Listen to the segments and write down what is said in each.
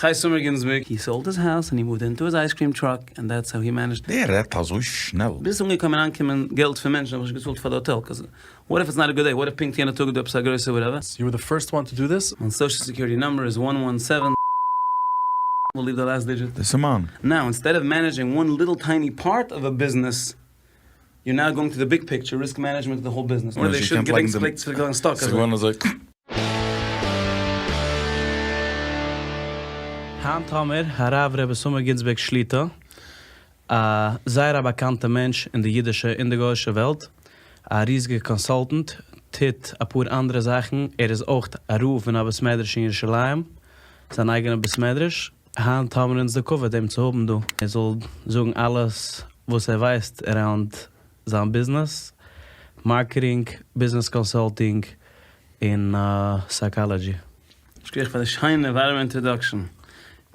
איך הייס סאמער גינזבערג, he sold his house and he moved into his ice cream truck and that's how he managed. דער רעדט אזוי שנעל. ביז ס'איז אנגעקומען אריינקומען געלט פון מענטשן האב איך נישט געצאלט פאר די האטעל cause what if it's not a good day what if פונקט יענע טאג איז דא עפעס א גרויסע whatever. You were the first one to do this? מיין social security number איז one one seven we'll leave the last digit. דאס איז מיין. Now instead of managing one little tiny part of a business you're now going to the big picture risk management of the whole business. און איר קענט לייגן דעם. ס'איז געווארן אזוי. היינט האמיר הרב ר' סאמער גינזבערג שליטא, א זייער א באקאנטע מענטש אין די אידישע און די גויאישע וועלט, א ריזיגע consultant, טוט אפאר אנדערע זאכן, ער איז אויך א רב אין א בית מדרש אין ירושלים, זיין אייגענע בית מדרש, היינט האבן אונז די כבוד אים צו האבן דא, ער זאל זאגן אלעס וואס ער ווייסט around זיין ביזנעס, marketing, business consulting, און psychology. שכוח פאר די שיינע ווארימע introduction.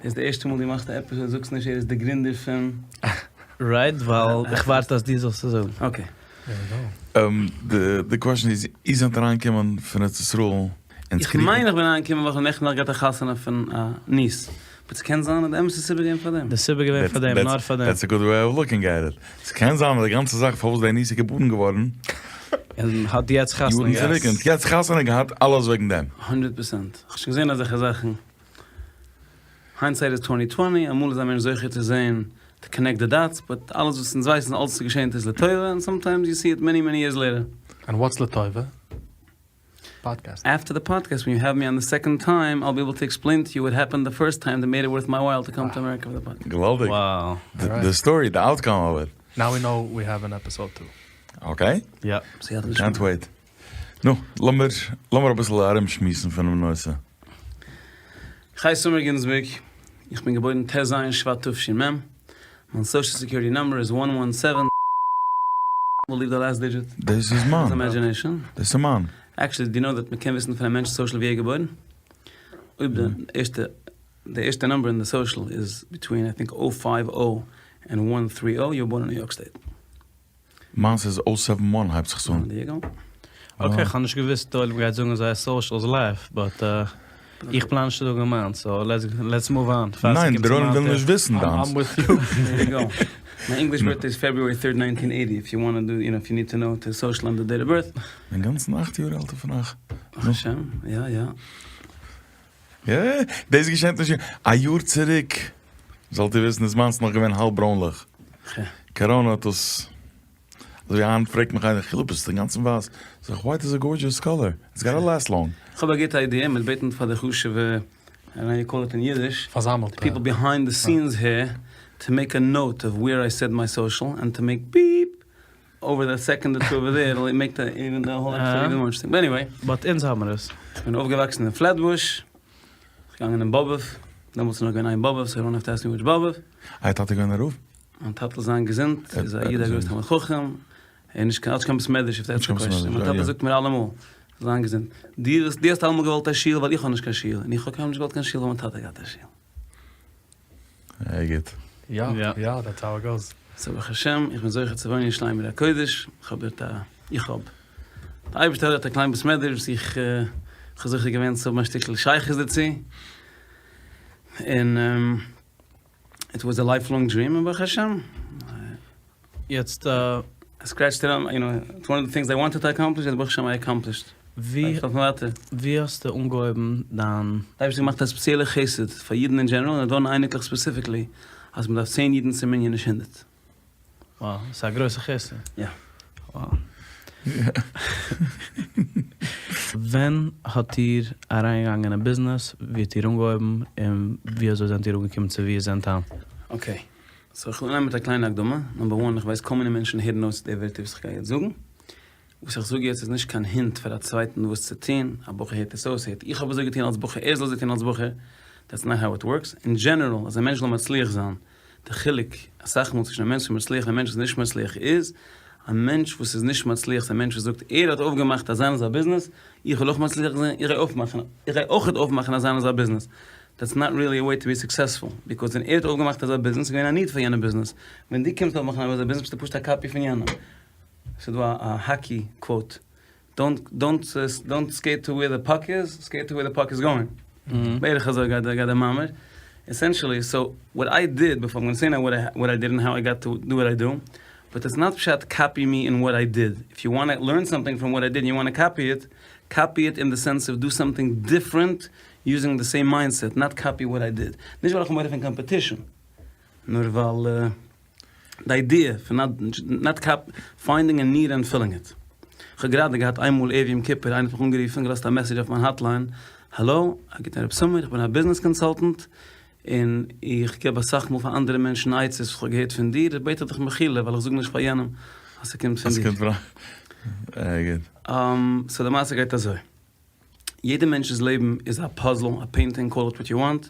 דאס איז די ערשטע מאל דו מאכסט א episode זאגסט נישט ער איז די גרינדער פון. Right, ווייל איך ווארט אז דו זאלסט עס זאגן. Okay. די question איז, איר זענט אריינגעקומען פון ארץ ישראל און איך מיין איך בין אריינגעקומען ווייל כ'האב נעכטן נאכט געהאט א חתונה פון א niece, but ס'קען זיין אז די אמת'ע סיבה געווען פאר דעם. די סיבה געווען פאר דעם, נאר פאר דעם. That's a good way of looking at it. ס'קען זיין אז די גאנצע זאך פארוואס די niece איז געבארן געווארן. און האט יעצט חתונה געהאט. יארן צוריק און האט יעצט חתונה געהאט אלעס וועגן דעם. 100 percent. כ'האב שוין געזען אזעלכע זאכן. Hindsight is twenty twenty, אמאל איז א מענטש זוכה צו זען to connect the dots, but אלעס וואס אונז ווייסן אלעס וואס געשענט איז לטובה, און sometimes you see it many many years later. And what's לטובה? Podcast. After the podcast when you have me on the second time I'll be able to explain to you what happened the first time that made it worth my while to come to America for the podcast. געוואלדיג. Wow. די story, די outcome of it. Now we know we have an episode two. Okay. יא. קענט וועיט. נו, לאמיר לאמיר אביסל ארומשמועסן פונעם נושא. איך הייס סאמער גינזבערג, איך בין געבוירן ט ז שבט תש מ, מיין social security number איז one one seven we'll leave the last digit דאס איז מיין. Imagination. דאס איז מיין. Actually do you know that מ'קען וויסן פון א מענטש'ס social ווי ער איז געבוירן? אויב די ערשטע די ערשטע number אין די social איז between I think o five o and one three o you're born in New York State. מיינס איז o seven one הייבט זיך עס אן. Okay כ'האב נישט געוויסט די עולם גייט זאגן זייער socials live but איך פלאן נישט צו זאגן מיינס so let's move on. ניין דער עולם וויל נישט וויסן דיינס. I'm with you. My English birthday is February third nineteen eighty if you wanna do you know if you need to know the social and the date of birth. אינגאנצן אכט יאר עלטער פון אייך. ברוך השם יא יא. יא דאס געשענט נישט א יאר צוריק זאלט איר וויסן איז מיינס נאך געווען האלב ברוינליך. קאראנע האט עס, אזוי ווי היינט פרעגט מיך איינער חילו ביסט אינגאנצן ווייס? זאג איך white is a gorgeous color, it's gotta last long. כ'האב א גוטע idea, מ'וועט בעטן פאר די חשוב'ע, I don't know how you call it אין אידיש, פארזאמעלטע. The people behind the scenes here, to make a note of where I said my social, and to make beep over the second or two over there, it'll make the even the whole episode even more interesting. But anyway. But אונז האבן עס. כ'בין אויפגעוואקסן אין פלעטבוש, געגאנגען אין באבוב, דעמאלטס איז נאך געווען איין באבוב, so you don't have to ask me which באבוב. אייער טאטע געווען א רב? מיין טאטע זאל זיין געזונט, איז א איד א גרויס תלמיד חכם, ער איז נישט קיין, האט נישט קיין בית מדרש if that's the question, מיין טאטע זאגט מיר אלעמאל, זאל זיין געזונט, דו האסט אלעמאל געוואלט א שול ווייל איך האב נישט קיין שול, און איך האב קיינמאל נישט געוואלט קיין שול ווייל מיין טאטע האט געהאט א שול. זייער גוט. יא יא, that's how it goes. So ברוך השם, איך בין זוכה צו וואוינען אין ירושלים עיר הקודש, איך האב דארט א, איך האב, דער אייבערשטער האט דארט א קליין בית מדרש וואס איך האב זוכה געווען צו האבן א שטיקל שייכות דערצו, און it was a lifelong dream און ברוך השם. יעצט I scratched it you know, it's one of the things I wanted to accomplish and ברוך השם I accomplished. ווי האסטו אנגעהויבן דיין. די אייבערשטער האט געמאכט א ספעציעלע חסד פאר אידן אין general און נדבורנא אייניקלעך specifically אז מען דארף צען אידן צום מנין נישט הונדערט. Wow, ס'איז א גרויסע חסד. יא. Wow. ווען האט איר אריינגעגאנגען אין ביזנעס, ווי האט איר אנגעהויבן, און ווי אזוי זענט איר אנגעקומען צו ווי איר זענט היינט? Okay, so איך וויל אנהייבן מיט א קליינע הקדמה, number one איך ווייס כל מיני מענטשן הערן אויס די ווערטער וואס איך גיי יעצט זאגן, וואס איך זאג יעצט איז נישט קיין hint פאר א צווייטן וואס צו טון, א בחור הערט עס אויס, הערט איך האב אזוי געטון אלס בחור ער זאל אזוי טון אלס בחור, that's not how it works, אין general אז א מענטש זאל מצליח זיין, די חילוק אסאך מאל צווישן א מענטש וואס איז מצליח און א מענטש וואס איז נישט מצליח איז, א מענטש וואס איז נישט מצליח איז א מענטש וואס זאגט ער האט אויפגעמאכט אזא און אזא ביזנעס, איך וויל אויך מצליח זיין, איך גיי אויפמאכן, איך גיי אויכעט אויפמאכן אזא און אזא ביזנעס, that's not really a way to be successful, because ווען ער האט אויפגעמאכט אזא ביזנעס איז געווען א need פאר יענע ביזנעס, ווען דו קומסט אויפמאכן אזא ביזנעס ביסטו פשוט א copy פון יענעם. ס'איז דא א hockey quote, don't don't don't skate to where the puck is, skate to where the puck is going. בערך אזוי גייט דער מאמר. עסענשעלי סאו וואט איי דיד ביפאר איים גאנא סעי נאו וואט איי דיד און האו איי גאט טו דו וואט איי דו באט איטס נאט פשט קאפי מי אין וואט איי דיד איף יו וואנט לערן סאמטינג פראם וואט איי דיד און יו וואנט קאפי איט קאפי איט אין די סענס אוו דו סאמטינג דיפרענט יוזינג די סעים מיינדסעט נאט קאפי וואט איי דיד נישט ווייל איך האב מורא פון קאמפעטישן נאר ווייל די איידיע פון נאט קאפ פיינדינג א ניד ענד פילינג איט. כ'האב גראדע געהאט איינמאל ערב יום כיפור איינער האט מיך אנגערופן געלאזט א מעסעדזש אויף מיין האטליין, האלא, א גוטן רב סאמער, איך בין א ביזנעס קאנסאלטענט, און איך געב אסאך מאל פאר אנדערע מענטשן עצות וואס כ'האב געהערט פון דיר, בעט איך דיך מחילה ווייל איך זאג נישט פאר יענעם אז ס'קומט פון דיר. סאו די מעשה גייט אזוי. יעדע מענטש'ס לעבן איז א פאזל, א painting, call it what you want,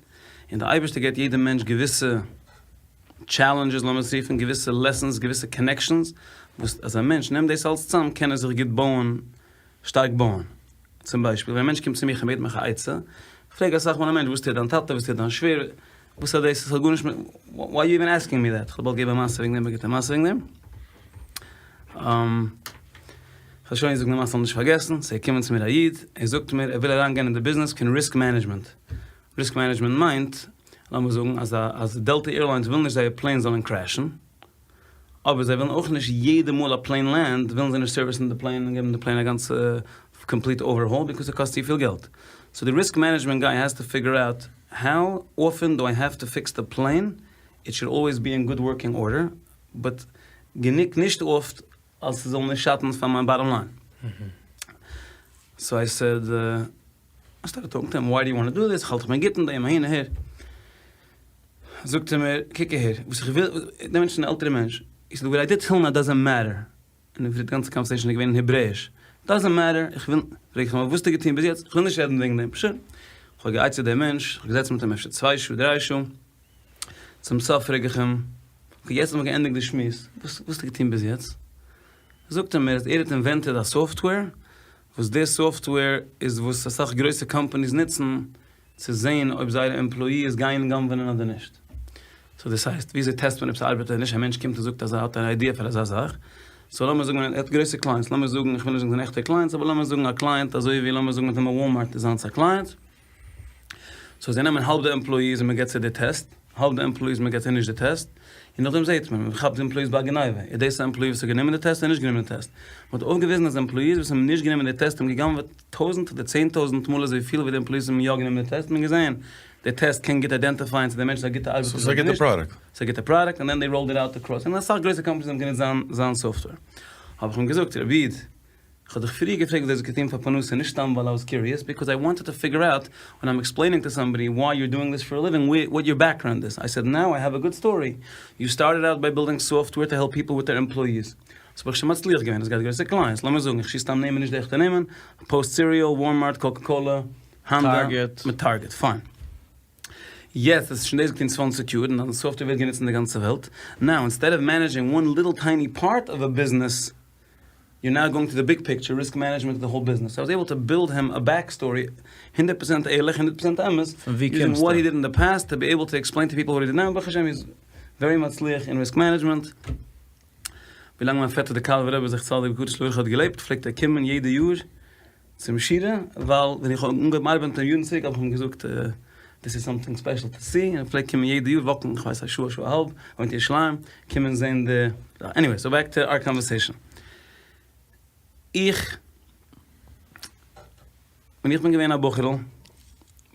און דער אייבערשטער געבט יעדע מענטש געוויסע challenges לאמיר עס רופן, געוויסע lessons, געוויסע connections, וואס אז א מענטש נעמט דאס אלס צאם קען ער זיך גוט בויען, שטארק בויען. צום ביישפיל ווען א מענטש קומט צו מיך און בעט מיך א עצה, איך פרעג אסאך מאל א מענטש וואס טוט דיין טאטע, וואס טוט דיין שווער, וואס האט דאס, עס האט גארנישט מיט, why you even asking me that, איך וועל באלד געבן א מעשה וועגן דעם, א גוטע מעשה וועגן דעם. כ'וועל שוין זאגן די מעשה זאל נישט פארגעסן, ס'איז געקומען צו מיר א איד, ער זאגט מיר ער וויל אריין גיין אין די ביזנעס פון risk management, risk management מיינט, לאמיר זאגן אז אז דעלטא עירליינס וויל נישט זייער plane זאלן crash ן, אבער זיי ווילן אויך נישט יעדע מאל א plane land ווילן זיי נישט service ן די plane און געבן די plane א גאנצע complete overhaul because ס'קאסט צופיל געלט, so די risk management guy has to figure out how often do I have to fix the plane, it should always be in good working order, but גענוג נישט אפט אז ס'זאל נישט שאטן פאר מיין bottom line. so I said, I started talking to him, why do you want to do this, איך האלט איך בין גוט אין דעם, אהין אהער. זאגט ער מיר, קוק אהער, וואס איך וויל, דער מענטש איז אן עלטערע מענטש, איך זאג, what I did till now doesn't matter, און די גאנצע conversation איז געווען אין העברעיש, doesn't matter, איך וויל, פרעג איך אים, וואס האסטו געטון ביז יעצט, איך וויל נישט רעדן וועגן דעם, שוין. איך האב גע'עצה'ט דעם מענטש, איך האב געזעצן מיט אים אפשר צוויי שעה, דריי שעה, צום סוף פרעג איך אים, okay יעצט האבן מיר געענדיגט די שמועס, וואס האסטו געטון ביז יעצט? זאגט ער מיר אז ער האט invented א software, וואס די software איז וואס אסאך גרויסע companies נוצן צו זען אויב זייערע employees גייען גנב'נען אדער נישט. so דאס הייסט, וויאזוי test מען אויב ס'ארבעט אדער נישט? א מענטש קומט און זאגט אז ער האט אן idea פאר אזא זאך, so לאמיר זאגן ער האט גרויסע clients, לאמיר זאגן, איך וויל נישט זאגן זיינע עכטע clients, אבער לאמיר זאגן א client אזוי ווי לאמיר זאגן מיט אים א וואלמארט איז זיינס א client, so זיי נעמען האלב די employees און מען געט זיי די טעסט, האלב די employees מען געט זיי נישט די טעסט, און נאכדעם זעט מען, מען כאפט די employees ביי א גניבה, איז דאס א employee וואס האט גענומען די טעסט אדער נישט גענומען די טעסט? מען האט אויפגעוויזן אז employees וואס האבן נישט גענומען די טעסט האבן גע'גנב'עט טויזנט אדער 10,000 מאל אזוי פיל ווי די employees וואס האבן יא גענומען די טעסט, מען האט געזען די טעסט קען גוט identify ען צו דער מענטש איז א גוטע ארבעטער אדער נישט. ס'איז א גוטע product, and then they rolled it out across, און אסאך גרויסע companies האבן גענוצט זיין זיין software. האב איך אים געזאגט, רבי איד, כ'האב דיך פריער געפרעגט וואס דו האסט געטון פאר פרנסה נישט סתם ווייל I was curious, because I wanted to figure out when I'm explaining to somebody why you're doing this for a living what your background is, I said now I have a good story, you started out by building software to help people with their employees, so האב איך שוין מצליח געווען, האסט געהאט גרויסע clients, לאמיר זאגן, איך שיס סתם נעמען נישט די עכטע נעמען, פאוסט סיריעל, וואלמארט, קאקע קאלע, האנדא, מיט טארגעט, פיין. יעצט האסטו שוין דאס געטון צוואנציג יאר און דיין software ווערט גענוצט אין די גאנצע וועלט, now instead of managing one little tiny part of a business, you're now going to the big picture, risk management of the whole business, I was able to build him a back story, הונדערט פראצענט ערליך, הונדערט פראצענט אמת, using what he did in the past to be able to explain to people what he did now, ברוך השם he's very מצליח אין risk management. ווילאנג מיין פעטער דער קאלובער רבי זכר צדיק וקדוש לברכה האט געלעבט פלעגט ער קומען יעדע יאר צום שירה, ווייל ווען איך האב אנגעהויבן ארבעטן מיט אים יארן צוריק האב איך אים געזאגט this is something special to see, און ער פלעגט קומען יעדע יאר walk ן איך ווייס א שעה א שעה א האלב, וואוינט אין ירושלים, קומען זען די, anyway so back to our conversation. איך, ווען איך בין געווען א בחור'ל, ווען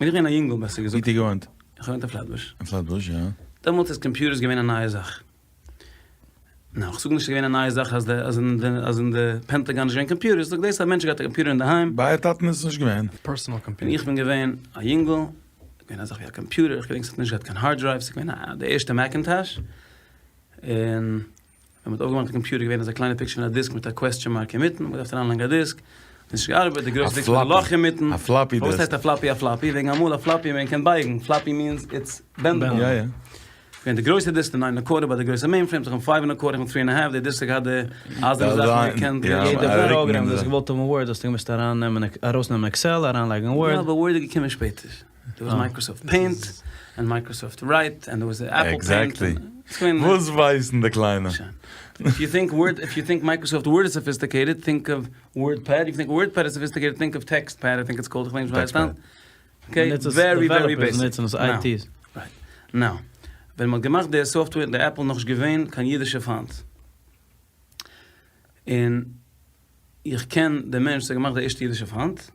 איך בין געווען א יונגל בעסער געזאגט. ווי האט איר געוואוינט? איך האב געוואוינט אין פלעטבוש. אין פלעטבוש, יא. דעמאלטס איז computers געווען א נייע זאך. נאו, כ'זאג נישט ס'איז געווען א נייע זאך אז די אז אין די אז אין די פענטאגאן איז נישט געווען computers, כ'זאג דאס אז א מענטש האט געהאט א קאמפיוטער אינדערהיים. ביי אייער טאטן איז עס נישט געווען? personal computer. ווען איך בין געווען א יונגל, איז געווען א זאך ווי א קאמפיוטער, איך געדענק ס'האט נישט געהאט קיין hard drive, ס'איז געווען א די ערשטע מעקינטאש, און ווען מ'האט אויפגעמאכט די קאמפיוטער איז געווען אזא קליינע picture פון א דיסק מיט א question mark אינמיטן, מ'האט געדארפט אריינלייגן א דיסק, נישט געארבעט, די גרויסע דיסק מיט א לאך אינמיטן. א floppy disk. פארוואס הייסט א floppy א floppy? וועגן אמאל א floppy מען קען בייגן, floppy means it's bendable. יא יא. ווען די גרויסע דיסק די ניין און א quarter ביי די גרויסע mainframes איך האב five און א quarter איך האב three און א half די דיסק האט געהאט די אייזערנע זאך וואס מ'קען יעדע פראגרעם וואס האסט געוואלט האבן ווארד האסטו געמוזט ארייננעמען ארויסנעמען עקסעל אריינלייגן ווארד. יא אבער ווארד איז געקומען שפעטער. דער וואס מייקראסאפט פעינט און מייקראסאפט רייט און דער וואס עפל פעינט. exactly. וואס ווייסן די קליינע? if you think Word if you think Microsoft Word איז sophisticated think of WordPad if you think WordPad איז sophisticated think of TextPad I think it's called איך ווייס נישט ווי הייסט היינט. okay very very basic. נוצן עס ITs. right. Now, ווען מ'האט געמאכט די software די Apple נאכנישט געווען קיין אידישע font. און איך קען די מענטש וואס האט געמאכט די ערשטע אידישע font,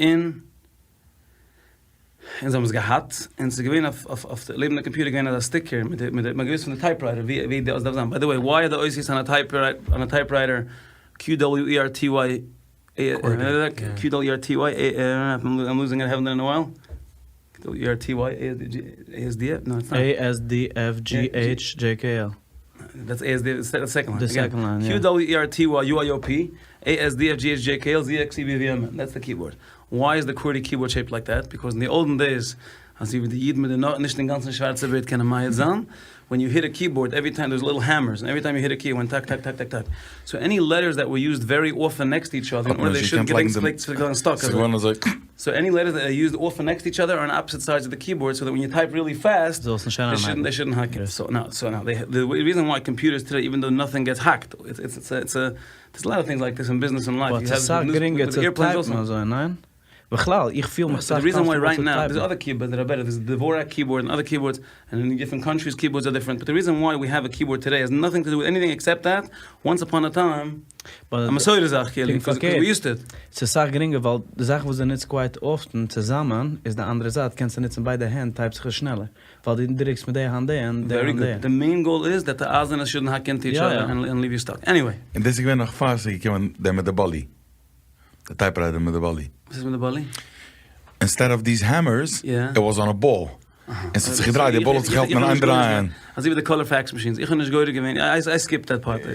און אונז האבן עס געהאט, און ס'איז געווען אויף אויף אויף לעבן די קאמפיוטער געווען אזא sticker מיט די מיט די מ'האט געוואוסט פון די typewriter ווי ווי די אות דארף זיין, by the way why are די אותיות אן א typewriter אן א typewriter QWERTY QWERTY I'm losing it I haven't done in a while QWERTY ASD no it's not ASDFGHJKL. That's ASD the second line The second line yeah. QWERTY UIOP ASDFGHJKL ZXCBVM that's the keyboard Why is the QWERTY keyboard shaped like that? Because in the olden days, אזוי ווי די אידן מיט די נישט אינגאנצן שווארצע בערד קענען מעיד זיין, when you hit a keyboard every time there's little hammers and every time you hit a key went טאק טאק טאק טאק טאק, so any letters that were used very often next to each other in order they shouldn't get ס'פלעגט זיך ווערן stuck אזוי, so any letters that are used often next to each other are on opposite sides of the keyboard so that when you type really fast they shouldn't hack it, so now so now the reason why computers today even though nothing gets hacked it's it's it's a There's a lot of things like this in business and life. But ס'איז סאך גרינגער צו type ן אזוי, ניין? בכלל, איך פיל מיך סאך comfortable צו type ן. There's other keyboards that are better, there's Dvorak keyboard and other keyboards, and in different countries keyboards are different, but the reason why we have a keyboard today has nothing to do with anything except that once upon a time, א מסורה זאך כאילו, because we used it. ס'איז סאך גרינגער ווייל די זאכן וואס דו נוצט quite often צוזאמען איז די אנדערע זייט קענסטו נוצן ביידע הענט type סט זיך עס שנעלער. ווייל דו דריקסט מיט די האנט די און די האנט די. The main goal is that די אייזענעס shouldn't hack into each other and leave you stuck. Anyway. און דאס איז געווען נאך פאר ס'איז געקומען דער מיט די באלי. די typewriter מיט די באלי. וואס איז מיט די באלי? Instead of these hammers, it was on a ball. און ס'האט זיך געדרייט, די ball האט זיך געהאלטן אין איין דרייען. אזוי ווי די color fax machines. איך האב נישט גורר געווען, I skipped that part.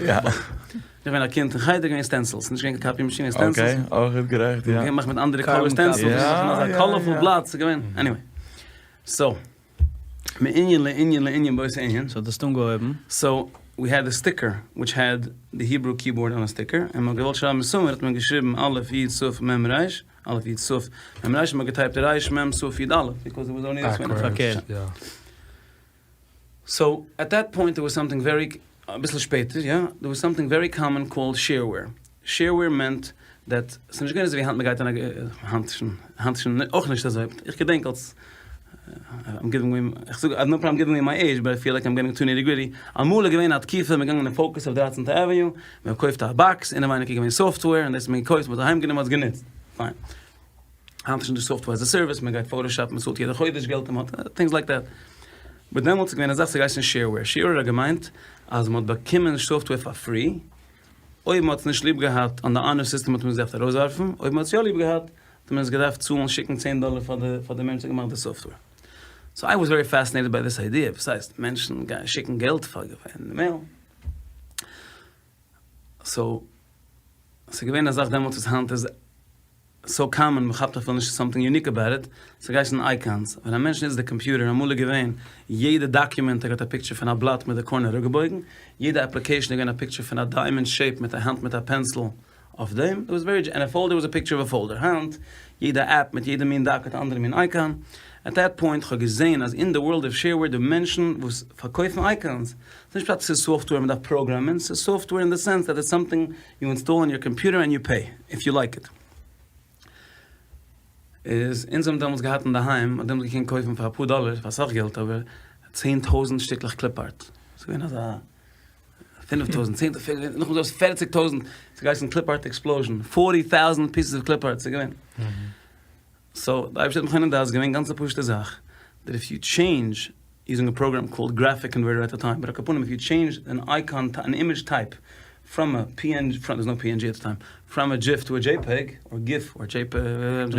איך בין א קינד אין חדר געווען stencils, נישט געווען קיין copy machine, stencils. Okay, אויך גוט גערעכט, יא. געמאכט מיט אנדערע color stencils, אזא colorful בלאט, ס'איז געווען, anyway. So, מענין לענין לענין באותו ענין. So האסט אנגעהויבן. So, we had a sticker which had the Hebrew keyboard on a sticker, און מ'האט געוואלט שרייבן מסומר האט מען געשריבן א' י' ת' מ' ר', א' י' ת' מ' ר', און מ'האט געטייפט ר' מ' ת' י' א', because it was only this way. פארקערט. So, at that point there was something very, אביסל שפעטער, יא, there was something very common called shareware. Shareware meant that, ס'איז נישט געווען אזוי ווי היינט מ'גייט אין א, היינט שוין, היינט שוין אויך נישט אזוי, איך געדענק אלס, I'm giving away, איך זאג, no problem giving away my age, but I feel like I'm getting too nitty gritty, אמאל איז געווען א תקופה מ'איז געגאנגען אין Focus אויף דרייצענטע Avenue, מ'האט געקויפט א box, אינעווייניג איז געווען software, און דאס האט מען געקויפט, מ'האט אהיים גענומען, מ'האט עס גענוצט, פיין. היינט איז שוין דא software as a service, מען גייט Photoshop, מען צאלט יעדע חודש געלט און מען האט things like that. But דעמאלטס איז געווען א זאך ס'האט געהייסן shareware, shareware האט געמיינט אז מען האט באקומען software פאר free, אויב מען האט עס נישט ליב געהאט אן די honor system האט מען עס געדארפט ארויסווארפן, אויב מען האט עס יא ליב געהאט האט מען עס געדארפט צאלן שיקן צען דאלער פאר די פאר די מענטש וואס האט געמאכט די software. So I was very fascinated by this idea, וואס הייסט מענטשן גייען שיקן געלט פאר אין די mail? So ס'איז געווען א זאך דעמאלטס וואס היינט איז so common, מען כאפט אפילו נישט something unique about it, ס'האט געהייסן icons, ווען א מענטש נוצט די קאמפיוטער, אמאל איז געווען יעדע דאקומענט האט געהאט א picture פון א בלאט מיט די corner אראפגעבויגן, יעדע application איז געווען א picture פון א diamond shape מיט א האנט מיט א pencil אויף דעם, it was very and a folder was a picture of a folder, היינט יעדע app מיט יעדע מין doc האט א אנדערע מין icon, at that point כ'האב געזען אז אין די world of shareware די מענטשן וואס פארקויפן icons, ס'נישט פשט ס'איז software מ'דארף פראגרעמען, ס'איז software אין די sense that it's something you install on your computer and you pay if you like it. איז אונז האבן דעמאלטס געהאט אינדערהיים, מ'האט דעמאלטס געקענט קויפן פאר אפאר דאלער, פאר אסאך געלט אבער, 10,000 שטיקלעך clip art. ס'איז געווען אזא 5,000, 10,000, נאכדעם איז ארויס 40,000, ס'האט געהייסן clip art explosion, forty thousand pieces of clip art, ס'איז געווען. So, די אייבערשטער האט מיך און דאס געווען גאנץ א פשוטע זאך, that if you change using a program called Graphic Converter at the time, but על כל פנים if you change an icon an image type from a PNG, from, there's no PNG at the time, from a GIF to a JPEG, or GIF, or JPEG,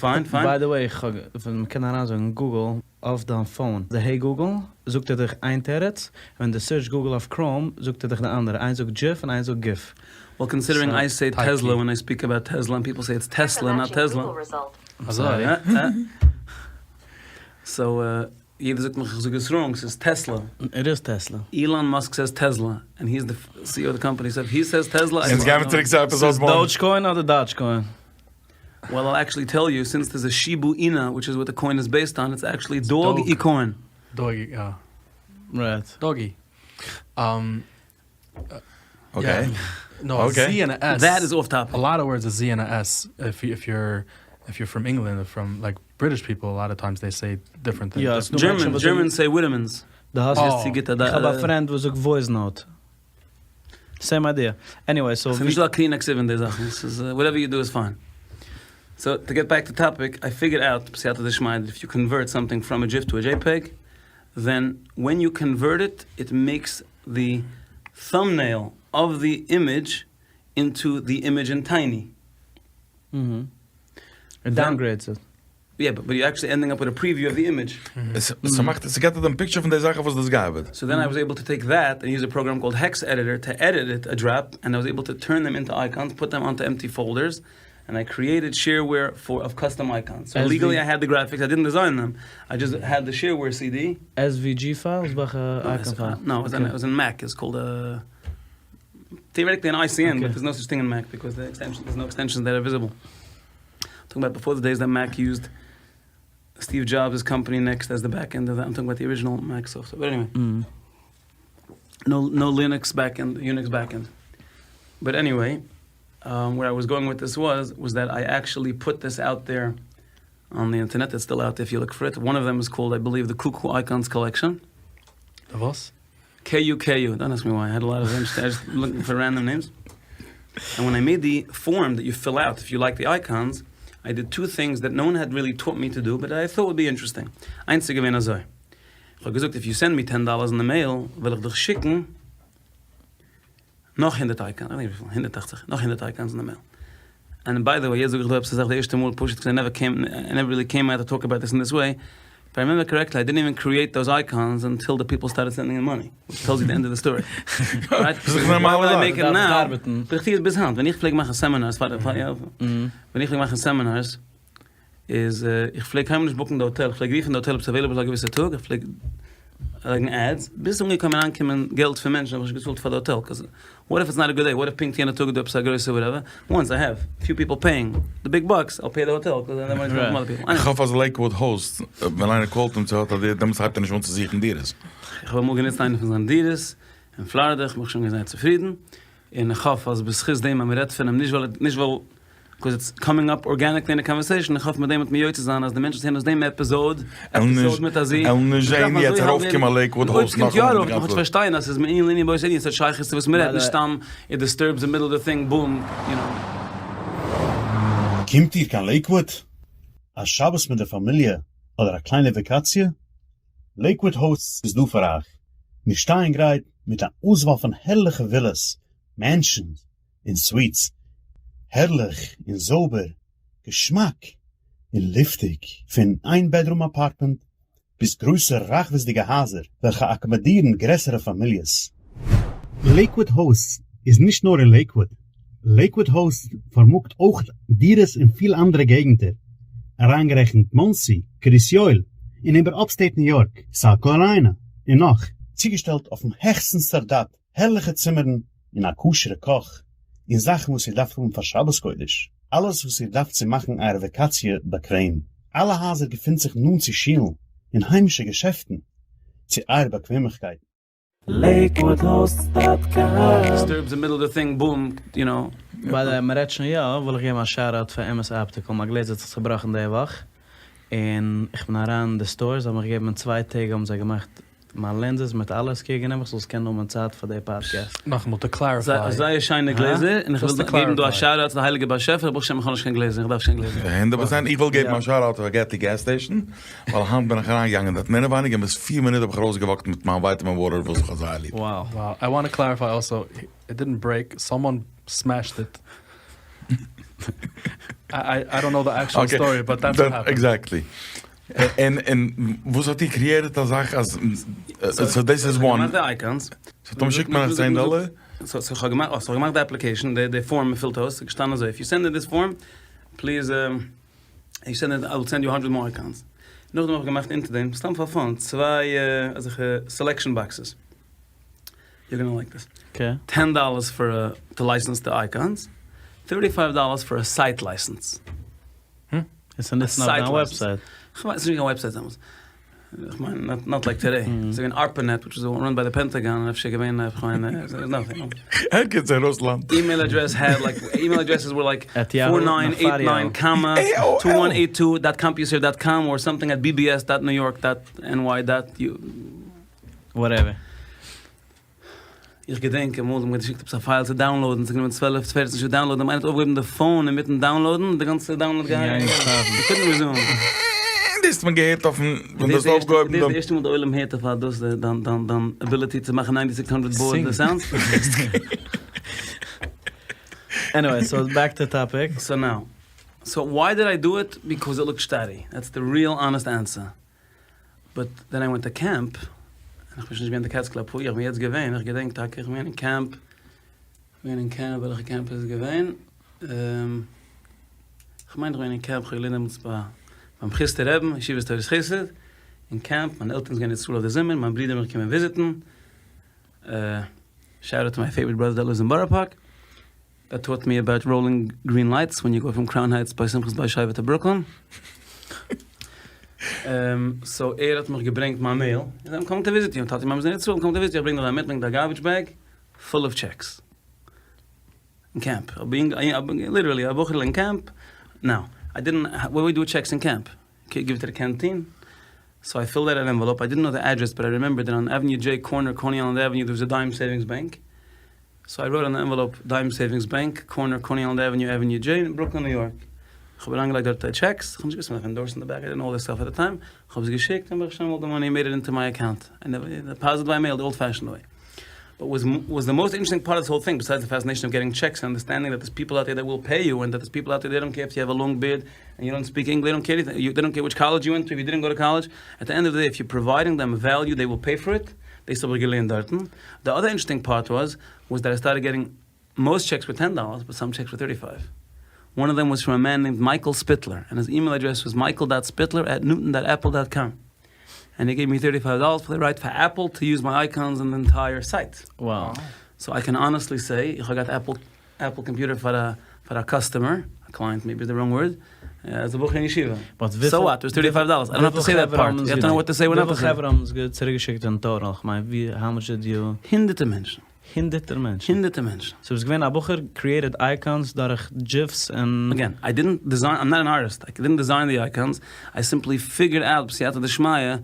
fine, fine. By the way, איך האב, ווען מ'קען אריינזאגן Google אויף דיין phone, די Hey Google, זאגט ער דיך איין תירוץ, ווען די search Google אויף Chrome, זאגט ער דיך די אנדערע, איינס זאגט GIF און איינס זאגט GIF. Well considering I say Tesla when I speak about Tesla and people say it's Tesla not Tesla. אזוי? So יעדער זאגט מיך איך זאג עס wrong, ס'איז Tesla. It is Tesla. Elon Musk says Tesla and he is the CEO of the company so if he says Tesla אונז גיימער צוריק צו episode one. ס'איז Dogecoin אדער Dodgecoin? Well I'll actually tell you since there's a Shiba Inu which is what the coin is based on it's actually Dogecoin. Doggy יא. Right. Doggy. Okay. No, a Z and a S. That is off topic. A lot of words a Z and a S if if you're if you're from England or from like. British people a lot of times they say different things. יא, ס'דא מענטשן וואס זאגן. Germans say vitamins. דו האסט יעצט צו גוט א. איך האב א friend וואס זאגט voice note. Same idea. Anyway, so. ס'איז נישטא א קלינעקס איבער די זאכן. ס'איז whatever you do is fine. So to get back to topic, I figured out בסייעתא דשמיא that if you convert something from a GIF to a JPEG, then when you convert it, it makes the thumbnail of the image into the image in tiny. It downgrades it. Yeah, but you actually ending up with a preview of the image. ס'מאכט, ס'געט דיר דעם picture פון די זאך אויף וואס דאס געארבעט. So then I was able to take that and use a program called Hex Editor to edit it a drop, and I was able to turn them into icons, put them onto empty folders, and I created shareware for of custom icons. So legally I had the graphics, I didn't design them, I just had the shareware CD. SVG files? וועלכע icon file? No, it was in Mac, it's called a theoretically an ICN, but there's no such thing in Mac because the extension, there's no extensions that are visible. Talking about before the days that Mac used Steve Jobs' company Next as the back end of that, I'm talking about the original Mac software, but anyway. No, no Linux backend, Unix backend. But anyway, um, where I was going with this was, was that I actually put this out there on the internet, it's still out there if you look for it. One of them is called, I believe, the Kuku Icons Collection. The וואס? KUKU, don't ask me why, I had a lot of interest, I was just looking for random names. And when I made the form that you fill out if you like the icons, I did two things that no one had really taught me to do, but I thought would be interesting. איינס איז געווען אזוי. איך האב געזאגט, if you send me 10 dollars in the mail, וועל איך דיך שיקן נאך 100 icons, איך ווייס נישט וויפיל, 180, נאך 100 icons in the mail. And by the way, יעצט זאג איך דא עפעס א זאך די ערשטע מאל פשוט, because I never came, I never really came out to talk about this in this way. If I remember correctly, I didn't even create those icons until the people started sending in money, which tells you the end of the story. Right? דאס איז נארמאל. Why would I make it דארף now? ארבעטן. But איך טו עס ביז היינט, ווען איך פלעג מאכן seminars, פאר, פאר, יא, ווען איך פלעג מאכן seminars, איז איך פלעג קיינמאל נישט book ן די האטעל, איך פלעג רופן די האטעל אויב ס'איז available א געוויסע טאג, איך פלעג לייגן ads, ביז אנגעקומען אריינקומען געלט פון מענטשן האב איך נישט געצאלט פאר די האטעל, cause what if it's not a good day, what if פונקט יענע טאג איז דא עפעס א גרויסע whatever, once I have few people paying the big bucks, I'll pay the hotel, cause then the money is going to other people. איך האף אז Lakewood Host, ווען איינער call ט אים צו האט א דירה, דעמאלטס הייבט ער נישט אן צו זוכן דירות. איך האב אמאל גענוצט איינע פון זיינע דירות אין פלארידע, איך בין שוין געווען זייער צופרידן, און איך האף אז בזכות דעם אז מען רעדט פון אים, נישט ווייל, נישט ווייל cause it's coming up organically in a conversation, איך האף מיט דעם וועט מען יוצא זיין אז די מענטשן וואס הערן אויס דעם episode, episode מיט א זי, עלן נישט זען יעצט ארויפקומען א Lakewood Host נאכאמאל. אויב ס'קומט יא ארויף, דארף מען פארשטיין אז ס'איז מענין לענין באותו ענין, ס'האט שייכות צו וואס מ'רעדט, נישט סתם it disturbs the middle of the thing, boom, you know. קומט איר קיין לעיקוואוד? א שבת מיט די פאמיליע אדער א קליינע וואקאציע? Lakewood Hosts איז דא פאר אייך! מיר שטייען גרייט מיט אן אויסוואל פון הערליכע ווילעס, mansions, און suites, הערליך און זויבער, געשמאק און לופטיג, פון איין bedroom apartment ביז גרויסע רחבות'דיגע הייזער וועלכע אקאמאדירן גרעסערע פאמיליעס. Lakewood Hosts איז נישט נאר אין לעיקוואוד, Lakewood Hosts פארמאגט אויך דירות אין פיל אנדערע געגנטער, אריינגערעכנט מאנסי, קרית יואל, און איבער upstate ניו יארק, סאוט קאראליינע, און נאך. צוגעשטעלט אויפן העכסטן סטאנדארט הערליכע צימערן און א כשר'ע קאך, און זאכן וואס איר דארפט האבן פאר שבת קודש, אלעס וואס איר דארפט צו מאכן אייער וואקאציע באקוועם. אלע הייזער געפינט זיך נאנט צו שולן און היימישע געשעפטן, צו אייער באקוועמליכקייט. LakewoodHosts.com. Disturbs the middle of the thing, boom, you know. By the way, מ'רעדט שוין יא, וויל איך געבן א shout out פאר אמת Optical, מיין גלעזער האט זיך צובראכן די וואך, און איך בין אריין אין די store, זיי האבן מיך געגעבן אין צוויי טעג האבן זיי געמאכט מיין lenses מיט אלעס קעגן אים, איך זאל עס קענען האבן אין צייט פאר די פאדקעסט. נאכאמאל to clarify. זייער שיינע גלעזער, און איך וויל געבן דא א shout out צו די הייליגע באשעפער, ברוך השם איך האב נישט קיין גלעזער, איך דארף נישט קיין גלעזער. הונדערט פראצענט, איך וויל געבן א shout out פאר Getty gas station, ווייל היינט בין איך אריינגעגאנגען דארט מער ווייניגער ביז פיר מינוט האב איך ארויסגעוואקט מיט מיין vitamin water וואס איך האב זייער ליב. Wow. Wow, I want to clarify also, it didn't break, someone smashed it. I don't know the actual story, but that's what happened. Exactly. און און וואס האט איר created א זאך אז so דאס איז one. געמאכט די icons. So טאמער שיקט מען אייך צען דאלער. So so כ'האב געמאכט, so כ'האב געמאכט די application, די די form מ'פילט אויס, ס'איז געשטאנען אזוי, if you send in this form, please you send in, I will send you hundred more icons. נאכדעם האב איך געמאכט אונטער דעם, סתם פאר fun, צוויי אזעלכע selection boxes. You're gonna like this. Okay. Ten dollars for to license the icons, thirty five dollars for a site license. עס איז ניצן אויף דיין website. כ'ווייס נישט קיין website דעמאלטס. איך מיין not like today. ס'איז געווען ARPANET which was run by the Pentagon און אפשר געווען איך מיין nothing. ערגעץ אין רוסלאנד. Email address had like email addresses were like four nine eight nine comma two one eight two dot CompuServe dot com or something at BBS dot New York dot NY dot U. Whatever. איך געדענק אמאל האט מען געשיקט עפעס א file צו download ן, ס'האט גענומען צוועלף פערצן שעה download ן, איינער האט אויפגעהויבן די phone אינמיטן download ן, די גאנצע download געהאנגען, couldn't resume. דאס האט מען געהערט אויפן ווען דו האסט אויפגעהויבן דאס איז די ערשטע מאל די עולם הערט אויף אז דאס דיין דיין דיין ability צו מאכן ninety six hundred baud sounds. Anyway, so back to topic. So now, so why did I do it? Because it looked steady. That's the real honest answer. But then I went to camp, און איך בין שוין נישט געווען אין די Catskill אפאר יאר, איך בין יעצט געווען, איך געדענק טאקע איך בין געווען אין camp, איך בין געווען אין camp, וועלכע camp איז עס געווען? איך מיין איך בין געווען אין camp, איך האב געלערנט דעמאלטס ביי ביים חוסטער רעבן, ישיבת תורת חסד, אין camp, מיינע עלטערן זענען געווען אין ישראל אויף די זומער, מיין ברודער איז מיך געקומען visit ן, shout out to my favorite brother that lives in בארא פארק. That taught me about rolling green lights when you go from Crown Heights ביי שמחת בית השואבה to Brooklyn. So ער האט מיך געברענגט מיין mail, ער זאגט I'm coming to visit you, טאטי מאמע זענען אין ישראל, I'm coming to visit you, איך ברענג דיך מיט, ברענג א garbage bag full of checks. אין camp, literally א בחור'ל אין camp, now, I didn't, וואט ווי דו checks אין camp? Give it to the canteen, so I filled out an envelope, I didn't know the address but I remember that on Avenue J corner Coney Island Avenue there was a Dime Savings Bank, so I wrote on the envelope Dime Savings Bank, corner Coney Island Avenue, Avenue J, Brooklyn New York. איך האב אריינגעלייגט דארט די checks, איך האב נישט געוואוסט מ'דארף endorse ן די back, I didn't know all this stuff at the time, איך האב עס געשיקט און ברוך השם all the money made it into my account, I never deposit by mail the old fashioned way. But was was the most interesting part of this whole thing, besides the fascination of getting checks and understanding that there's people out there that will pay you and that there's people out there they don't care if you have a long beard and you don't speak English, they don't care anything, they don't care which college you went to, if you didn't go to college, at the end of the day if you're providing them value they will pay for it, דאס האב איך געלערנט דארטן. The other interesting part was, was that I started getting most checks were ten dollars but some checks were thirty five. One of them was from a man named Michael Spitler and his email address was Michael dot Spitler at Newton dot Apple dot com and he gave me thirty five dollars for the right for Apple to use my icons in the entire site. Wow. So I can honestly say איך האב געהאט Apple Apple computer פאר א פאר א customer, א client maybe is the wrong word, אז א בחור אין ישיבה. So what? It was thirty five dollars. I don't have to say that part. You have to know what to say when not to say. וויפיל חברה האבן עס צוריקגעשיקט אין total? כ'מיין ווי how much did you. הונדערטער מענטשן. הונדערטער מענטשן. הונדערטער מענטשן. So ביסט געווען א בחור created icons דורך GIFs און. Again, I didn't design, I'm not an artist, I didn't design the icons, I simply figured out בסייעתא דשמיא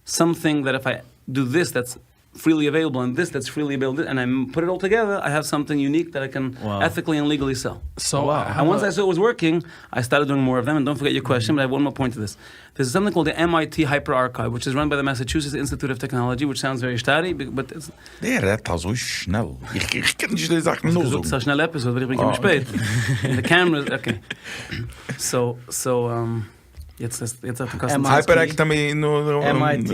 something that if I do this that's freely available and this that's freely available and I put it all together I have something unique that I can ethically and legally sell. So And once I saw it was working I started doing more of them and don't forget your question but I have one more point to this. There's something called the MIT Hyper Archive which is run by the Massachusetts Institute of Technology which sounds very steady but it's. דער רעדט אזוי שנעל, איך קען נישט די זאכן נאכזאגן. האסט געזאגט ס'איז א שנעלע episode ווייל איך בין געקומען שפעט. און די cameras okay. So so יעצט יעצט האט געקאסט. Hyperectomy MIT.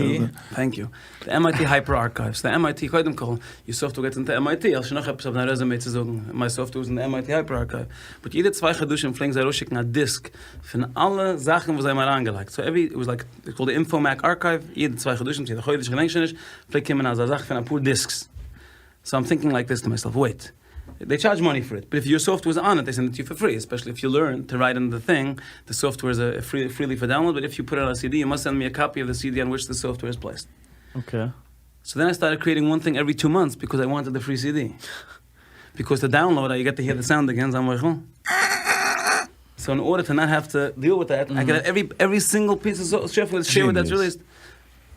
Thank you. די MIT Hyper Archives. די MIT קודם כל, your software גייט אונטער MIT, האסט שוין נאך עפעס אויף דיין resume צו זאגן, my software איז אין די MIT Hyper Archive. But יעדע צוויי חדשים פלעגן זיי ארויסשיקן א דיסק פון אלע זאכן וואס זיי האבן אריינגעלייגט. So every, it was like, it's called די InfoMac Archive, יעדע צוויי חדשים צו יעדע חודש, איך געדענק שוין נישט, פלעגט קומען אזא זאך פון אפאר disks. So I'm thinking like this to myself, wait, they charge money for it, but if your software is on it, they send it to you for free, especially if you learn to write in the thing, the software is freely for download, but if you put it on a CD, you must send me a copy of the CD on which the software is placed. Okay. So then I started creating one thing every two months because I wanted the free CD. Because to download you get to hear the sound again, זיי מוחל. So in order to not have to deal with that, I get every every single piece of software that's released.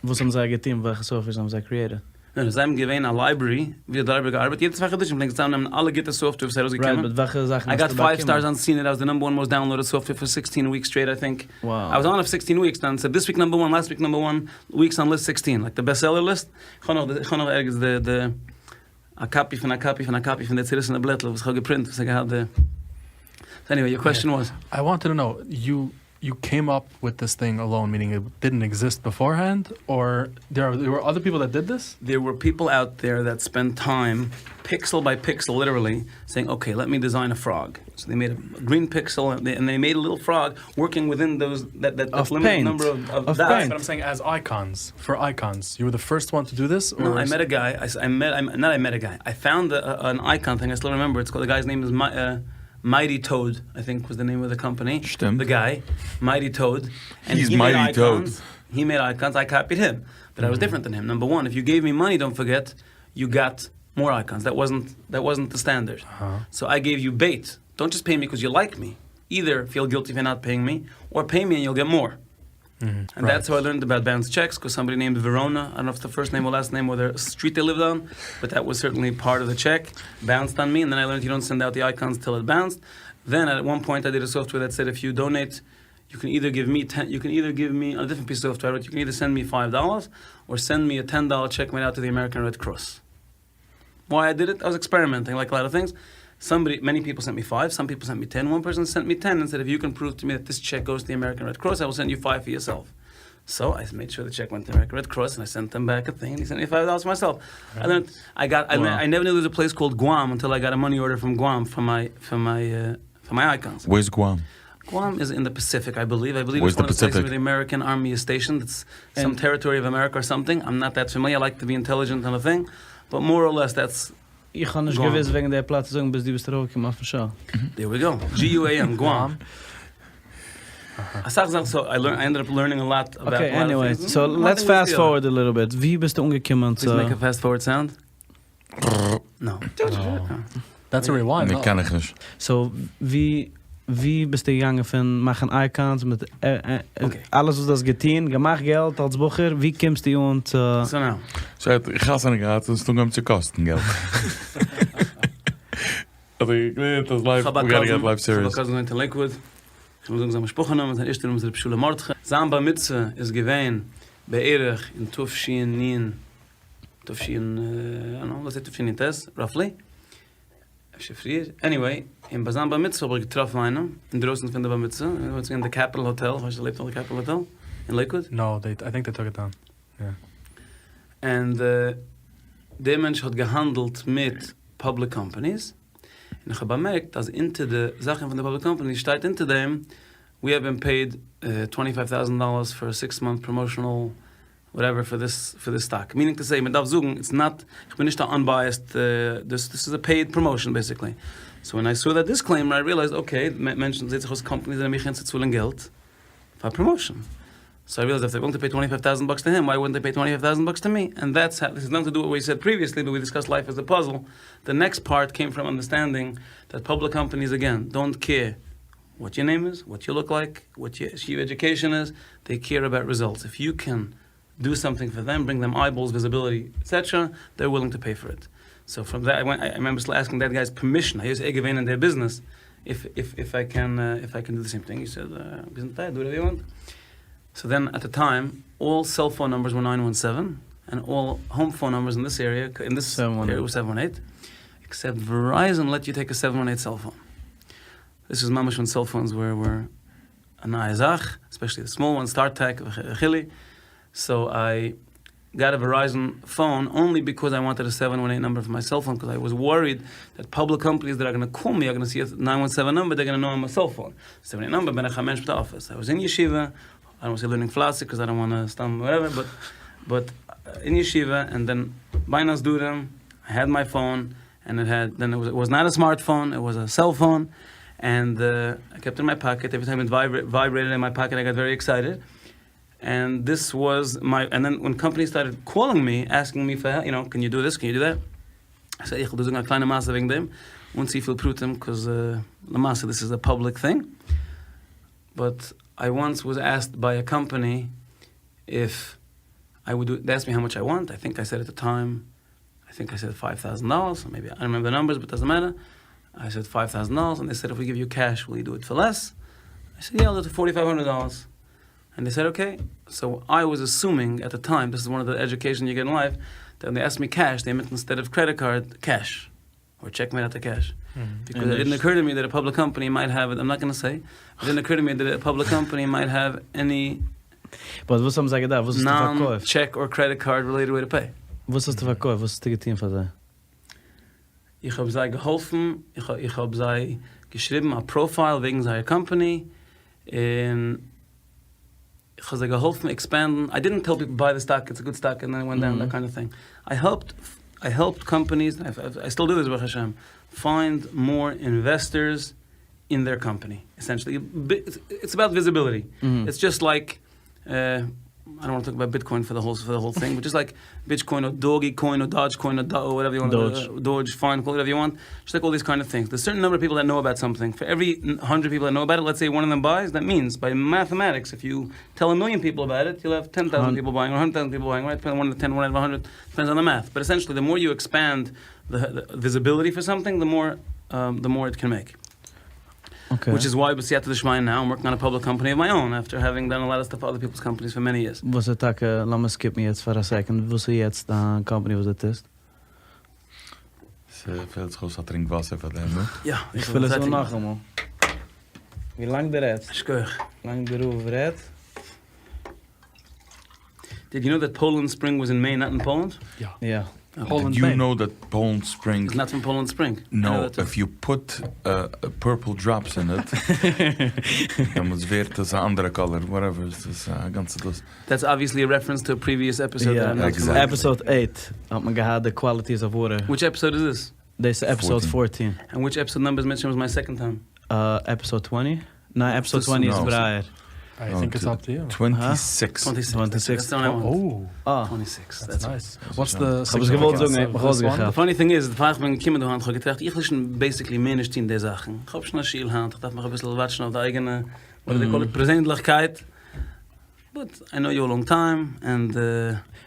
וואס האבן זיי געטון? וועלכע softwares האבן זיי created? ניין, זיי האבן געווען א library ווי האט די library געארבעט, יעדע צוויי חדשים פלעגן זיי צוזאמנעמען אלע גוטע software וואס איז ארויסגעקומען. Right, but וועלכע זאכן I האסטו got five באקומען? stars on CNET, I was the number one most downloaded software for sixteen weeks straight I think. Wow. I was on אויף sixteen weeks, דאן ס'איז this week number one, last week number one, weeks on list sixteen, like די best seller list. כ'האב נאך די, כ'האב נאך ערגעץ די די א copy פון א copy פון א copy פון די צעריסענע בלעטל וואס כ'האב געפרינט וואס האט געהאט די. So anyway, your question was? I wanted to know, you you came up with this thing alone, meaning it didn't exist beforehand, or there are there were other people that did this? There were people out there that spent time, pixel by pixel literally, saying okay let me design a frog. So they made a green pixel and they made a little frog working within those that that limited number of dots. But I'm saying as icons, for icons, you were the first one to do this? No, I met a guy, I met, not I met a guy, I found an icon thing, I still remember, it's called, the guy's name is. Mighty Toad, I think was the name of the company. שטימט. The guy, Mighty Toad. He's Mighty Toad. He made icons, I copied him. But I was different than him. Number one, if you gave me money, don't forget, you got more icons. That wasn't, that wasn't the standard. So I gave you bait. Don't just pay me because you like me. Either feel guilty for not paying me, or pay me and you'll get more. And that's how I learned about bounce checks, because somebody named Verona, I don't know if it's the first name or last name or the street they lived on, but that was certainly part of the check, bounced on me, and then I learned you don't send out the icons till it bounced. Then at one point I did a software that said if you donate, you can either give me 10, you can either give me a different piece of software, but you can either send me $5 or send me a $10 check made out to the American Red Cross. Why I did it? I was experimenting, like a lot of things. Somebody, many people sent me 5, some people sent me 10. One person sent me 10 and said, if you can prove to me that this check goes to the American Red Cross, I will send you 5 for yourself. So I made sure the check went to the American Red Cross, and I sent them back a thing, and he sent me $5 for myself. I learned, I got, I, Wow. I never knew there was a place called Guam until I got a money order from Guam for my, for my, for my icons. Where's Guam? Guam is in the Pacific, I believe. I believe Where's it's one the of the places Pacific? where the American Army is stationed. It's some And- territory of America or something. I'm not that familiar. I like to be intelligent on a thing. But more or less, that's איך האב נישט Guam. געוואוסט וועגן דער פלאץ זאגן ביז דו ביסט ארויפגעקומען אויפן show. There we go. G-U-A-M, Guam. אסאך זאכן, so I learned, I ended up learning a lot about Okay, a lot of anyway, things. so One let's thing was fast the other. forward a little bit. ווי ביסטו אנגעקומען Please צו make a fast forward sound. No. That's a rewind. ניין, קען איך נישט. So ווי ווי ביסטו געגאנגען פון מאכן icons מיט Okay. אלעס וואס דו האסט געטון, געמאכט געלט אלס בחור, ווי קומסטו אן צו So now. So האט חתונה געהאט און ס'האט אנגעהויבן צו קאסטן געלט. Also, איך געלערנט אז life, we gotta get life serious. כ'האב א cousin אין Lakewood. איך מוז זאגן זיין משפחה נאמען, זיין ערשטער נאמען איז ר' שלום מרדכי. זיין בר מצוה איז געווען בערך אין תש"נ, תש"ן, I don't know, let's say תשנ"ט, roughly. אפשר פריער. Anyway, און ביי זיין בר מצוה האב איך געטראפן איינעם, אינדרויסן פון די בר מצוה, ער האט זיך אין די Capitol Hotel, איך ווייס נישט, לעבט נאך די Capitol Hotel אין Lakewood? No, they, I think they took it down. Yeah. And דער מענטש האט געהאנדלט מיט public companies, און איך האב באמערקט אז אונטער די זאכן פון די public companies שטייט אונטער דעם, we have been paid 25 thousand dollars for a 6 month promotional whatever for this for this stock. Meaning to say, מען דארף זאגן, it's not, איך בין נישט א unbiased, this this is a paid promotion basically. So when I saw that disclaimer I realized okay, מענטשן זעט זיך אויס companies זענען מוכן צו צאלן געלט פאר promotion. So I realized if they're willing to pay 25 thousand bucks to him, why wouldn't they pay 25 thousand bucks to me? And that's how, this has nothing to do with what we said previously, but we discussed life as a puzzle. The next part came from understanding that public companies, again, don't care what your name is, what you look like, what your yeshiva education is. They care about results. If you can do something for them, bring them eyeballs, visibility, etc., they're willing to pay for it. So from that, I went, I remember still asking that guy's permission. I used to in their business. If, if, if, I can, if I can do the same thing. He said, do whatever you want. So then at the time, all cell phone numbers were 917, and all home phone numbers in this area, in this area was 718, except Verizon let you take a 718 cell phone. This was ממש when cell phones were a נייע זאך, especially the small ones, StarTAC, וכו'. So I got a Verizon phone only because I wanted a 718 number for my cell phone, because I was worried that public companies that are going to call me are going to see a 917 number, they're going to know I'm a cell phone. 718 number, בין איך א מענטש מיט office. I was in yeshiva, I don't want to say learning פלייסיג because I don't want to סתם whatever, but in yeshiva, and then בין הסדרים, I had my phone, and it had, then it was not a smartphone, it was a cell phone, and I kept it in my pocket. Every time it vibrated in my pocket, I got very excited. And this was my, and then when companies started calling me, asking me for help, can you do this, can you do that? I said, איך וויל דא זאגן א קליינע מעשה וועגן דעם, אן צו פיל פרטים, because למעשה this is a public thing. But I once was asked by a company if I would do, they asked me how much I want. I think I said at the time, I think I said $5,000, maybe, I don't remember the numbers, but it doesn't matter. I said $5,000, and they said, if we give you cash, will you do it for less? I said, yeah, I'll do it for $4,500. And they said, okay. So I was assuming at the time, this is one of the education you get in life, that when they asked me cash, they meant instead of credit card, cash. Or check made out to cash. Because it didn't occur to me that a public company might have it, I'm not going to say, it didn't occur to me that a public company might have any But וואס האבן זיי געדארפט? וואס האסטו פארקויפט? non-check or credit card related way to pay. וואס האסטו פארקויפט? וואס האסטו געטון פאר זיי? איך האב זיי געהאלפן, איך האב זיי געשריבן א profile וועגן זייער company, און איך האב זיי געהאלפן expand ן. I didn't tell people buy the stock, it's a good stock, and then it went down, that kind of thing. I helped companies, I still do this, ברוך השם, find more investors. אין דעיר קאמפאני, עסענטשעלי, איטס אבאוט וויזיביליטי, איטס דזשאסט לייק, איי דאנט וואנט טו טאלק אבאוט ביטקוין פאר די האול טינג, באט דזשאסט לייק ביטקוין אר דאגי קוין אר דאדזש קוין אר וואטעווער יו וואנט, דאדזש, פיין, קאל איט וואטעווער יו וואנט, דזשאסט לייק אלל דיס קיינד אוו טינגס, דערס סערטען נומבער אוו פיפל דעט נאו אבאוט סאמטינג, פאר עווערי האנדרעט פיפל דעט נאו אבאוט איט, לעטס סעי וואן אוו דעם בייס, דעט מיענס ביי מאטעמאטיקס איף יו טעל א מיליאן פיפל אבאוט איט, יו וויל העוו טען טאוזענט פיפל בייאינג אר האנדרעט טאוזענט פיפל בייאינג, רייט, דיפענדס וואן אוט אוו טען, וואן אוט אוו האנדרעט, דיפענדס אן די מעט, באט עסענטשעלי די מאר יו עקספענד די וויזיביליטי פאר סאמטינג די מאר די מאר איט קען מעיק. וויטש איז וויי בסייעתא דשמיא נאו איים ווארקינג אן א פובליק קאמפאני אוו מיי אוין אפטער העווינג דאן א לאט אוו סטאף פאר אדער פיפלס קאמפאניס פאר מעני יערס. וואס איז טאקע, לאמיר סקיפן יעצט פאר א סעקאנד, וואס איז יעצט דיין קאמפאני וואס דו טוסט? ס'פעלט זיך אויס א טרינק וואסער פאר דעם, נו? יא, איך פיל עס אן נאכאמאל. ווי לאנג דו רעדסט. שכוח. לאנג די רב רעדט. דיד יו נאו דעט פאולענד ספרינג וואס אין מעין נאט אין פאולענד? יא. יא. דיד יו נאו דעט פאולענד ספרינג איז נאט פון פאולענד ספרינג? נאו, איף יו פוט פורפל דראפס אין איט דעמאלטס ווערט עס א אנדערע קאלער, וואטעווער, ס'איז א גאנצע דאס. דעטס אבוויעסלי א רעפערענס טו א פריוויעס עפיסאד דעט איים נאט פאמילער וויט. עפיסאד עיט האט מען געהאט די קוואליטיס אוו וואטער. וויטש עפיסאד איז דיס? דאס איז עפיסאד פארטין. ענד וויטש עפיסאד נאמבער איז מירצעשעם מיי סעקאנד טיים? עפיסאד טווענטי? ניין עפיסאד טווענטי איז ברייער. איי טינק איטס אפ טו יו. טווענטי סיקס. טווענטי סיקס. טווענטי סיקס. דעטס נייס. וואטס די כ'האב עס געוואלט זאגן ער האט מיך אויסגעכאפט. די פאני טינג איז פאר איך בין געקומען דא היינט כ'האב געטראכט איך וויל שוין בעיסיקלי מער נישט טון די זאכן. כ'האב שוין א שול היינט כ'דארף מיך אביסל וואטשן אויף די אייגענע וואט דו דעי קאל איט פערזענליכקייט. באט איי נאו יו א לאנג טיים ענד.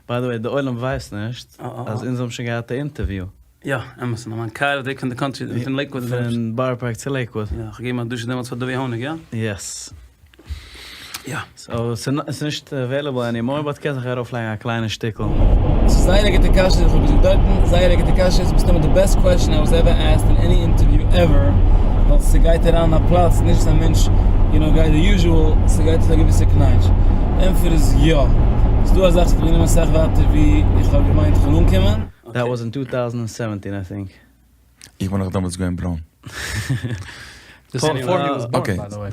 ביי די וועי די עולם ווייסט נישט אז אונז האבן שוין געהאט א אינטערוויו. יא, אמת, אין מיין קאר אויף די וועג פון די קאנטרי, פון לעיקוואד. פון בארא פארק צו לעיקוואד. יא, כ'האב געגעבן א דרשה דעמאלטס פאר דובי האניג, יא? יעס. יא. סאו, ס'איז נישט עוועילעבל ענימאר, באט קענסט זיך ארויפלייגן א קליינע שטיקל. ס'איז זייער א גוטע קשיא, איך האב געזאגט דארטן, זייער א גוטע קשיא, ס'איז מסתמא די בעסט קוועסטשען איי וואס עווער עסקד אין עני אינטערוויו עווער, ווייל ס'גייט אריין אין א פלאץ נישט וואס א מענטש יו נאו גייט די יוזשועל, ס'גייט אויף א געוויסע קנייטש. די ענטפער איז יא. ס'איז דא א זאך ס'האט מיר גענומען אסאך ווייטער ווי איך האב געמיינט איך וועל אנקומען. דעט וואס אין טו טאוזענד ענד סעווענטין איי טינק. איך בין נאך דעמאלטס געווען ברוין. דיס איז ביפאר הי וואס בארן ביי די וועי.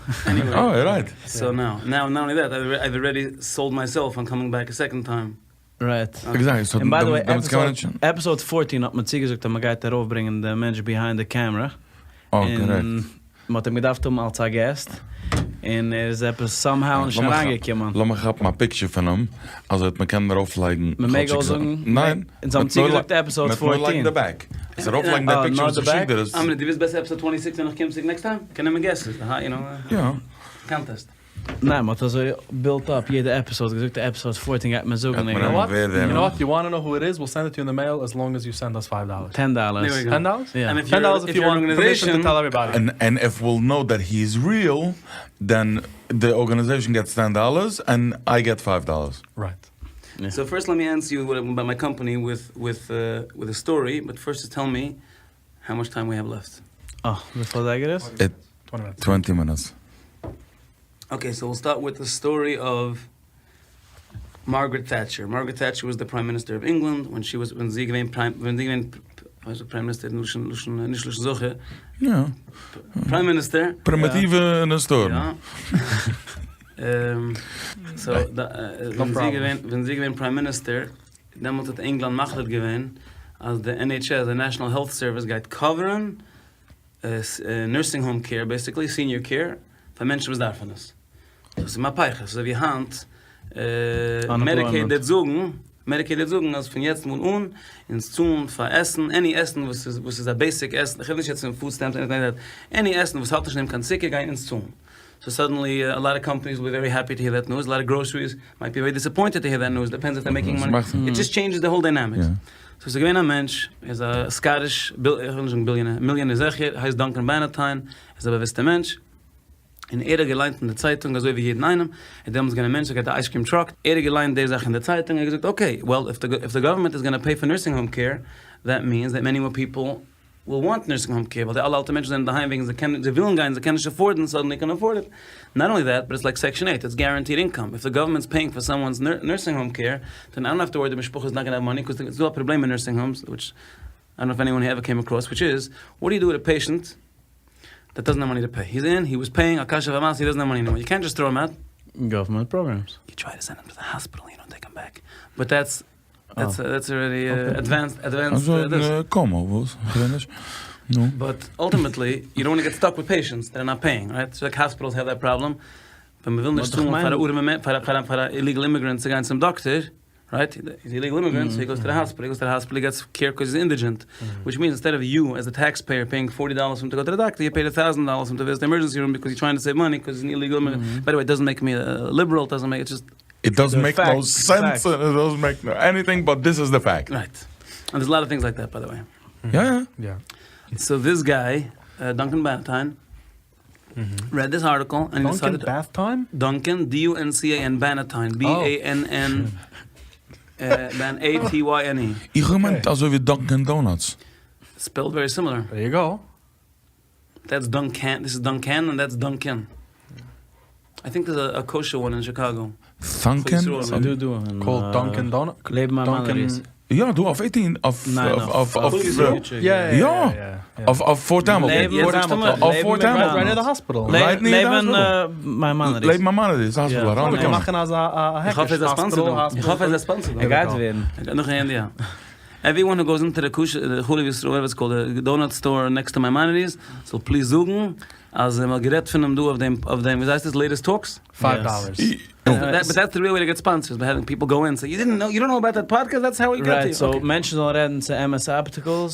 אה רייט. סאו נאו, נאו נאט אנלי דעט, אייוו ארעדי סאלד מיי סעלף אן קאמינג בעק א סעקאנד טיים. רייט. עקזעקטלי, סאו און ביי די וועי דעמאלטס קען מען נישט. עפיסאוד פארטין האט מען צוגעזאגט אז מען גייט ארויפברענגען די מענטש ביהיינד די קעמרע. אה קארעקט. און מען האט אים געדארפט האבן אלס א געסט, און ער איז עפעס סאמהאו נישט אריינגעקומען. לאמיך כאפן א פיקטשער פון אים, אזוי וועט מען קענען ארויפלייגן. מען מעג אויך זאגן? ניין. אונז האבן צוגעזאגט עפיסאוד פארטין. מ'וועט נאר לייגן די בעק. עס ארויפלייגן די פיקטשער וואס איך שיק דיר איז. אמרי, דו ווילסט בעסער עפיסאד טווענטי סיקס ווען איך קום צוריק נעקסט טיים? קען נעמען געסעס, יו נאו. יא. קאנטעסט. ניין, מ'האט אזוי בילט אפ יעדע עפיסאוד, געזאגט עפיסאוד פארטין גייט מען זאגן. גייט מען נעמען ווער יו נאו וואט, יו וואנט טו נאו הו איט איז, וויל סענד איט טו יו אין די מעיל עז לאנג עז יו סענד אס פייוו דאלערס. טען דאלערס. טען דאלערס? יא. טען דאלערס איף יו וואנט פערמישען טו טעל עוועריבאדי. ענד איף וויל נאו דעט הי איז ריעל, דען די ארגאניזעישאן געטס טען דאלערס ענד איי געט פייוו דאלערס. רייט. סאו פירסט לעט מי ענסער יו אבאוט מיי קאמפאני וויט וויט וויט א סטארי, באט פירסט דזשאסט טעל מי האו מאטש טיים ווי העוו לעפט. אה, וויפיל אזייגער איז? טווענטי מינוטס. אקעי סאו וויל סטארט וויט די סטארי אוו מארגרעט טעטשער, מארגרעט טעטשער וואס די פריים מיניסטער אוו ענגלאנד ווען שי וואס ווען זי איז געווען פריים ווען זי איז געווען פריים מיניסטער אין לשון לשון נישט לשון זכר יא פריים מיניסטער פרימיטיווע מיניסטארן יא סאו ווען זי איז געווען ווען זי איז געווען פריים מיניסטער דעמאלטס האט ענגלאנד מחליט געווען אז די NHS די נעשאנעל העלט סערוויס גייט קאווערן נורסינג האום קעיר, בעיסיקלי סיניער קעיר, פאר מענטשן וואס דארפן עס. דאס איז מהפכה, ס'איז אזוי ווי היינט מעדיקעיד וועט זאגן, מעדיקעיד וועט זאגן אז פון יעצט מאל אן, אונז צאלן פאר עסן, עני עסן וואס איז וואס איז א בעיסיק עסן, איך רעד נישט יעצט פון פוד סטעמפס עניטינג לייק דעט, עני עסן וואס האט נישט אין דעם קיין צוקער גייען אונז צאלן. סאו סאדענלי א לאט אוו קאמפאניס וויל בי ווערי העפי טו העיר דעט ניוז, א לאט אוו גראסעריס מייט בי ווערי דיסעפוינטעד טו העיר דעט ניוז, דיפענדס איף דער מעקינג מאני, איט דזשאסט טשעינדזשעס די האול דיינעמיקס. סאו ס'איז געווען א מענטש, ער איז א סקאטיש, איך וויל נישט זאגן ביליאנער, מיליאנער זיכער, הייסט דאנקען באנאטיין, ער איז א באוויסטער מענטש, און ער האט געליינט אין די צייטונג אזוי ווי יעדן איינעם, ער איז דעמאלטס געווען א מענטש וואס געהאט א אייז קריעם טראק, ער האט געליינט די זאך אין די צייטונג, ער האט געזאגט אקעי, וועל איף די גאווערמענט איז גאנא פעי פאר נורסינג האום קעיר, דעט מיענס דעט מעני מאר פיפל וויל וואנט נורסינג האום קעיר, ווייל די אלע אלטע מענטשן זענען אינדערהיים וועגן זיי קענען, זיי ווילן גיין, זיי קענען נישט עפארדן, סאדענלי קען עפארד איט. נאט אנלי דעט, באט איטס לייק סעקשאן עיט, איטס גערענטיד אינקאם, איף די גאווערמענט איז פעיאינג פאר סאמאנס נורסינג האום קעיר, דען איי דאנט האוו טו ווארי די משפחה איז נאט גאנא האוו מאני, קאז ס'איז דא א פראבלעם אין נורסינג האומס, וויטש איי דאנט נאו איף עניוואן עווער קעים אקראס, וויטש איז, וואט דו יו דו וויט א פעישענט דעט דאזענט האוו מאני טו פעי, היז אין, הי וואס פעיאינג, א קשיא והמעשה, הי דאזענט האוו מאני ענימאר, יו קענט דזשאסט טראו הים אוט. גאווערמענט פראגרעמס. יו טריי טו סענד הים טו די האספיטעל, יו דאנט טעיק הים בעק, באט דעטס דעטס אלרעדי עדווענסד עדווענסד. אזוי קאמא וואס? כ'זעה נישט. נו. But ultimately, you don't want to get stuck with patients that are not paying, right? So like hospitals have that problem. ווען מ'וויל נישט צאלן פאר א ארעמע פאר א פאר א illegal immigrant צו גיין צום דאקטער, right? He's an illegal immigrant, so he goes to the hospital. He goes to the hospital, he gets care because he's indigent. Which means instead of you as the taxpayer paying $40 for him to go to the doctor, you paid $1,000 for him to visit the emergency room because you're trying to save money because he's an illegal immigrant. By the way, it doesn't make me a liberal, it doesn't make it just It doesn't The make no fact, sense, fact. it doesn't make no anything, but this is the fact. Right. And there's a lot of things like that, by the way. יא יא. Yeah. So this guy, uh, Duncan Bannatyne, read this article and he Duncan decided bath time? Duncan, D U N C A N Bannatyne, B A N N Ban A T Y N E. איך האב געמיינט אזוי ווי Dunkin Donuts. Spelled very similar. There you go. That's Duncan, this is Duncan and that's Duncan. I think there's a, a kosher one in Chicago. Dunkin? דא דא אין Called Dunkin Donut. לעבן מיין מאמע Dunkin' איז. יא דא אויף 18 אויף ניין אויף אויף אויף Yeah, yeah, יא yeah. אויף אויף Fort Hamilton. לעבן Fort Hamilton. אויף Fort Hamilton. Right near the hospital. Right near the לעבן hospital. מיין מאמע איז. לעבן Maimonides hospital around the מיר corner. מאכן אזא א איך האף ער איז א sponsor דא. איך האף ער איז א sponsor דא. ער גייט ווערן. נאך א ידיעה. Everyone who goes into the kosher, the חלב ישראל, whatever it's called, the donut store next to Maimonides, זאל please זאגן אז מ'האט גערעדט פון אים דא אויף דעם, אויף דעם, ווי הייסט עס, latest talks? Five dollars. But that's the real way to get sponsors, by having people go in, say, you didn't know, you don't know about that podcast, that's how we got Right, to you. so מענטשן זאלן רעדן צו MS Opticals,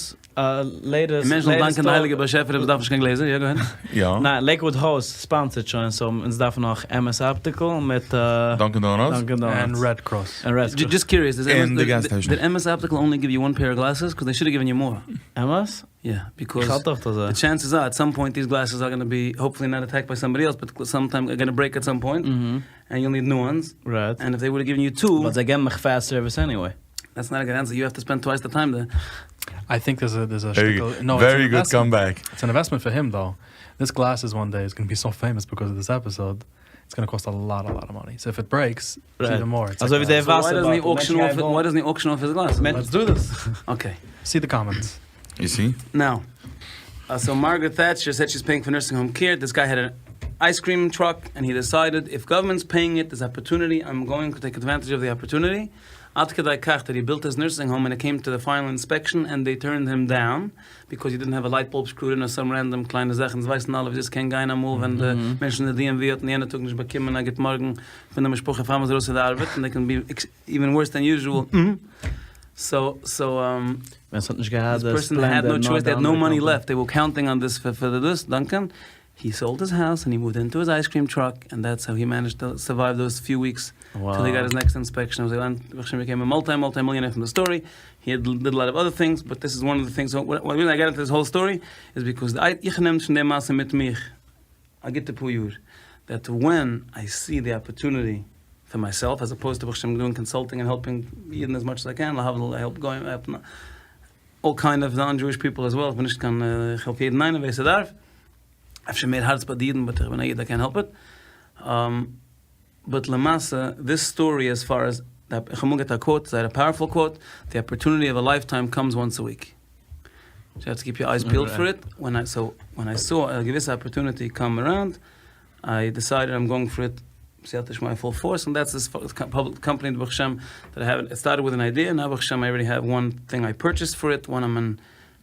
latest, מענטשן זאלן דאנקען די latest הייליגע באשעפער וואס דארף נישט קיין גלעזער, יא go ahead. יא. ניין, Lakewood Host sponsored שוין, so אונז דארפן נאך MS Optical מיט Dunkin Donuts. Dunkin And Donuts. Red Cross. And Red Cross. Just curious, does In MS, the gas station. did MS Optical only give you one pair of glasses? Because they should have given you more. אמת? Yeah, because איך האלט אויך אזוי. the chances are at some point these glasses are going to be hopefully not attacked by somebody else, but sometime are going to break at some point, and you'll need new ones. Right. And if they would have given you two, But זיי געבן מיך fast service anyway. that's not a good answer. You have to spend twice the time there. I think there's a there's a Very shtickle- good. no, it's an Very good investment. comeback. It's an investment for him though. This glasses one day is going to be so famous because of this episode. It's going to cost a lot, a lot of money. So if it breaks, it's Right. even more. It's אזוי like, ווי uh, דער So why וואסער doesn't he bottle. auction מענטשן off? גייען וואוינען. Why doesn't he auction off his glasses? Let's do this. Okay. See the comments. You see? Now, uh, so Margaret Thatcher said she's paying for nursing home care. This guy had an ice cream truck, and he decided if government's paying it, there's opportunity. I'm going to take advantage of the opportunity. עד כדי כך that he built his nursing home and it came to the final inspection and they turned him down because he didn't have a light bulb screwed in or some random קליינע זאכן. אונז ווייסן אלע ווי דאס קען גיין אמאל ווען די מענטשן אין די DMV האט אין יענע טאג נישט באקומען א גוט מארגן פון די משפחה פאר מ'איז ארויס צו די ארבעט and they can be even worse than usual. So, so, um, ווען ס'האט נישט געהאט This די person had Splendor no נאר choice, די they had no אנדערע money company. left, they were counting on this for for the this, Duncan, he sold his house and he moved into his ice cream truck and that's how he managed to survive those few weeks till he got his next inspection. He became a multi multi millionaire from the story. He had, did a lot of other things, but this is one of the things. So what reason I got into this whole story is because I, איך נעם שוין די מעשה מיט מיך א גוטע פאר יאר, that when I see the opportunity for myself, as opposed to ברוך השם doing consulting and helping אידן as much as I can, להבדיל I help גוים, I help all kind of non-Jewish people as well, איך בין נישט קיין, איך העלף יעדן איינעם ווער ס'דארף, אפשר מער הארץ ביי די אידן, but איך בין א איד, I can't help it. But למעשה, this story as far as, איך האב אמאל געהאט א quote, זייער א powerful quote, the opportunity of a lifetime comes once a week. So you have to keep your eyes peeled for it. When I, so, when I saw a געוויסע opportunity come around, I decided I'm going for it, בסייעתא דשמיא full force, and that's this public company, ברוך השם, that I have. It started with an idea, now ברוך השם I already have one thing I purchased for it, one I'm in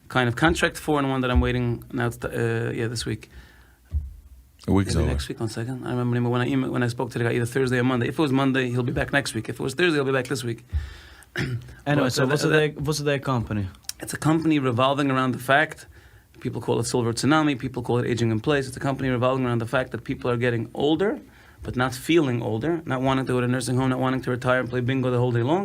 kind of contract for, and one that I'm waiting now, it's, uh, yeah, this week. A week is Maybe over. next week, one second. I don't remember anymore when I emailed, when I spoke to the guy, either Thursday or Monday. If it was Monday, he'll be back next week. If it was Thursday, he'll be back this week. Anyway, But, so uh, וואס איז די, וואס איז די company? It's a company revolving around the fact, people call it silver tsunami, people call it aging in place. It's a company revolving around the fact that people are getting older, but not feeling older, not wanting to go to a nursing home, not wanting to retire and play bingo the whole day long,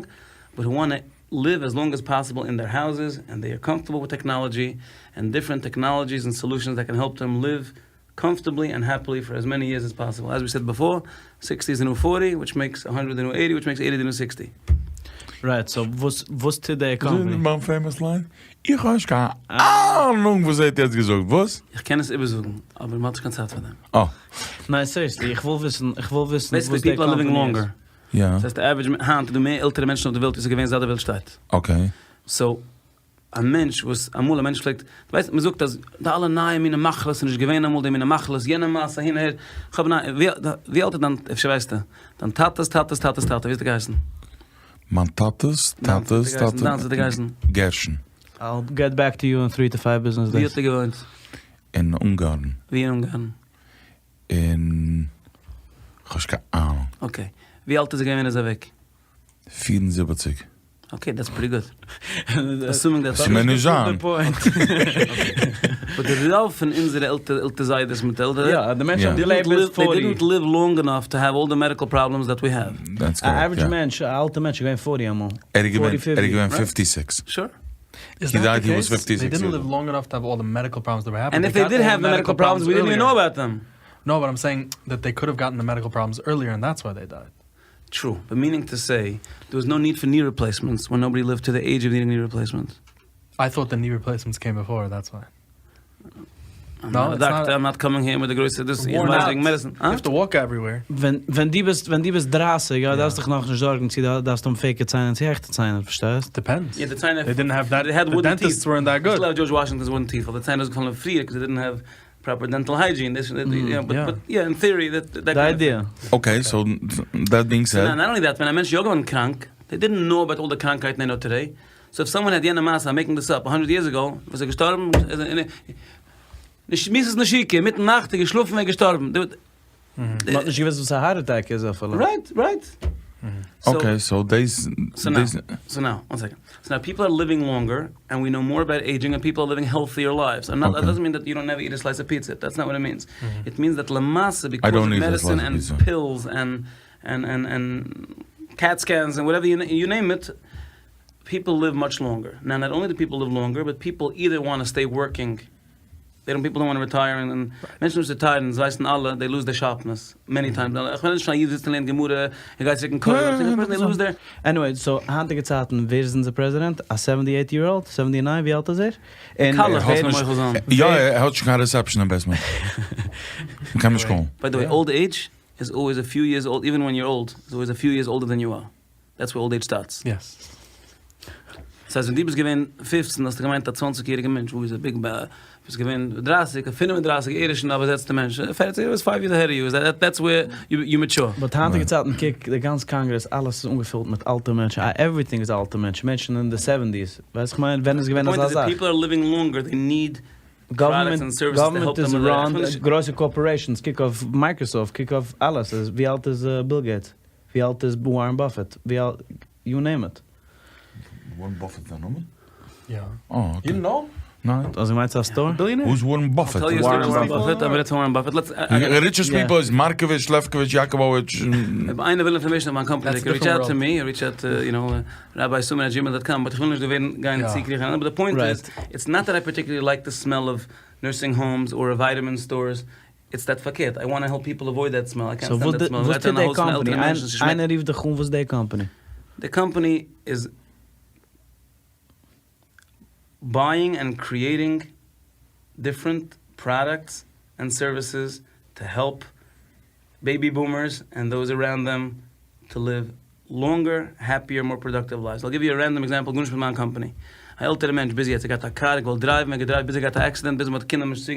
but who want to live as long as possible in their houses, and they are comfortable with technology and different technologies and solutions that can help them live comfortably and happily for as many years as possible. As we said before, 60 is the new 40, which makes 100 the new 80, which makes 80 the new 60. Right, so וואס וואס טוט די company? מיין famous line? איך האב נישט קיין אהנונג וואס ער האט יעצט געזאגט, וואס? איך קען עס איבערזאגן, אבער מ'האט נישט קיין צייט פאר דעם. אה. ניין seriously, איך וויל וויסן, איך וויל וויסן Basically וואס די people are living company איז. longer. יא. דאס הייסט די average, היינט איז דא מער עלטערע מענטשן אויף די וועלט ווי ס'איז געווען זייט די וועלט שטייט. Okay. So, א מענטש וואס אמאל א מענטש פלעגט, דו ווייסט מען זאגט אז די אלע נייע מיני מחלות איז נישט געווען אמאל די מיני מחלות, יענע מעשה אהין אהער, כ'האב א ווי ווי אלט איז דיין, אפשר ווייסטו, דיין טאטע'ס טאטע'ס טאטע'ס טאטע, ווי האט ער געהייסן? מיין טאטע'ס טאטע'ס טאטע. דיינס האט ער געהייסן? גרשון. I'll get back to you in three to five business ווי days. האט ער געוואוינט? אין אונגארן. ווי אין אונגארן? אין. כ'האב נישט קיין אהנונג. Okay. ווי אלט איז ער געווען ווען ער איז אוועק? 74. Okay that's pretty good. Assuming that's ס'מוז נישט זיין. But די רוב פון אונזערע עלטער זיידעס מיט עלטערע. יא, די מענטשן האבן געלעבט ביז forty. They didn't live long enough to have all the medical problems that we have. That's correct. א average מענטש, א אלטע מענטש איז געווען forty אמאל. ער איז געווען, ער איז געווען fifty six. Sure. Is that the case? They didn't live long enough to have all the medical problems that we have. And if they did have the medical problems we didn't even know about them. No, but I'm saying that they could have gotten the medical problems earlier and that's why they died. True, but meaning to say, there was no need for knee replacements when nobody lived to the age of needing knee replacements. I thought the knee replacements came before, that's why. I'm not a doctor, I'm not coming here מיט די גרויסע דאס advising medicine. You have to walk everywhere. ווען ווען דו ביסט ווען דו ביסט דרייסיג יא דארפסט דיך נאכנישט זארגן צו דו דארפסט האבן fake ציינער צו עכטע ציינער פארשטייסט? Depends. יא די ציינער They didn't have that, the dentists weren't that good. George Washington's wooden teeth, ווייל די ציינער איז געפאלן פריער because they didn't have proper dental hygiene, דאס you know, but yeah in theory that די idea. Okay so that being said. Not only that, ווען א מענטש איז יא געווארן קראנק, they didn't know about all די קראנקייטן they know today, so if someone had יענע מעשה, I'm making this up, a hundred years ago, וואס איז געשטארבן, מיתת נשיקה, אינמיטן נאכט איז געשלאפן און געשטארבן. מ'האט נישט געוואוסט וואס א heart attack איז אפילו. Right, right. Okay so דאס. So now, so now, one second. So now people are living longer and we know more about aging and people are living healthier lives. And that doesn't mean that you don't never eat a slice of pizza. That's not what it means. It means that למעשה because of medicine and pills and and and and CAT scans and whatever you name it, people live much longer. Now not only do people live longer, but people either want to stay working, they don't people don't want to retire און מענטשן וואס retire ן זיי ווייסן אלע they lose their sharpness many times, איך מיין נישט א איד זיצט און לערנט גמרא ער גייט צוריק אין כולל, they lose their. Anyway, so היינטיגע צייטן ווער איז אונזער פרעזידענט? א seventy eight year old? Seventy nine? ווי אלט איז ער? און קאלעך זאלסט מיר מוחל זיין. יא ער האט שוין קיין reception אין basement. מ'קען נישט call ן. By the way, old age is always a few years old, even when you're old, is always a few years older than you are. That's where old age starts. Yes. ס'הייסט ווען דו ביסט געווען פופצן האסטו געמיינט א צוואנציג יעריגע מענטש וואו איז א big ב ביסט געווען דרייסיג א פינף און דרייסיג ער איז שוין א באזעצטע מענטש פערציג איז five years ahead of you that's where you mature. But היינטיגע צייטן קוק די גאנץ קאנגרעס אלעס איז אנגעפילט מיט אלטע מענטשן everything איז אלטע מענטשן מענטשן אין די seventies ווייסט איך מיין ווען איז געווען אזא זאך? People are living longer they need products and services to help Government them איז run גרויסע corporations קוק אויף Microsoft קוק אויף אלעס ווי אלט איז Bill Gates? ווי אלט איז Warren Buffett? ווי אלט, you name it. Warren Buffett איז א נאמען? יא. אה okay. You know? ניין. האסט געמיינט ס'איז א store? Billionaire? Who's Warren Buffett? Warren Buffett, אבער רעדט פון Warren Buffett. Richest people איז מארקאוויטש, לעפקאוויטש, יאקאבאוויטש. אויב איינער וויל information אויף מיין company, they can reach out to me, reach out to, you know, Rabbi Suman at gmail dot com, but איך וויל נישט דא ווערן גיין צוקריכן, but the point איז, it's not that I particularly like the smell of nursing homes or vitamin stores, It's that פארקערט, I want to help people avoid that smell, I can't stand that smell, וואס טוט די קאמפאני? איינער רופט דיך אן וואס איז די קאמפאני? די קאמפאני איז buying and creating different products and services to help baby boomers and those around them to live longer, happier, more productive lives. I'll give you a random example, גארנישט מיט מיין קאמפאני. א עלטערע מענטש ביז יעצט, ער געהאט א קאר, ער געוואלט drive ן, ער האט גע drive ט ביז ער געהאט א accident, ביז מ'האט קינדער נישט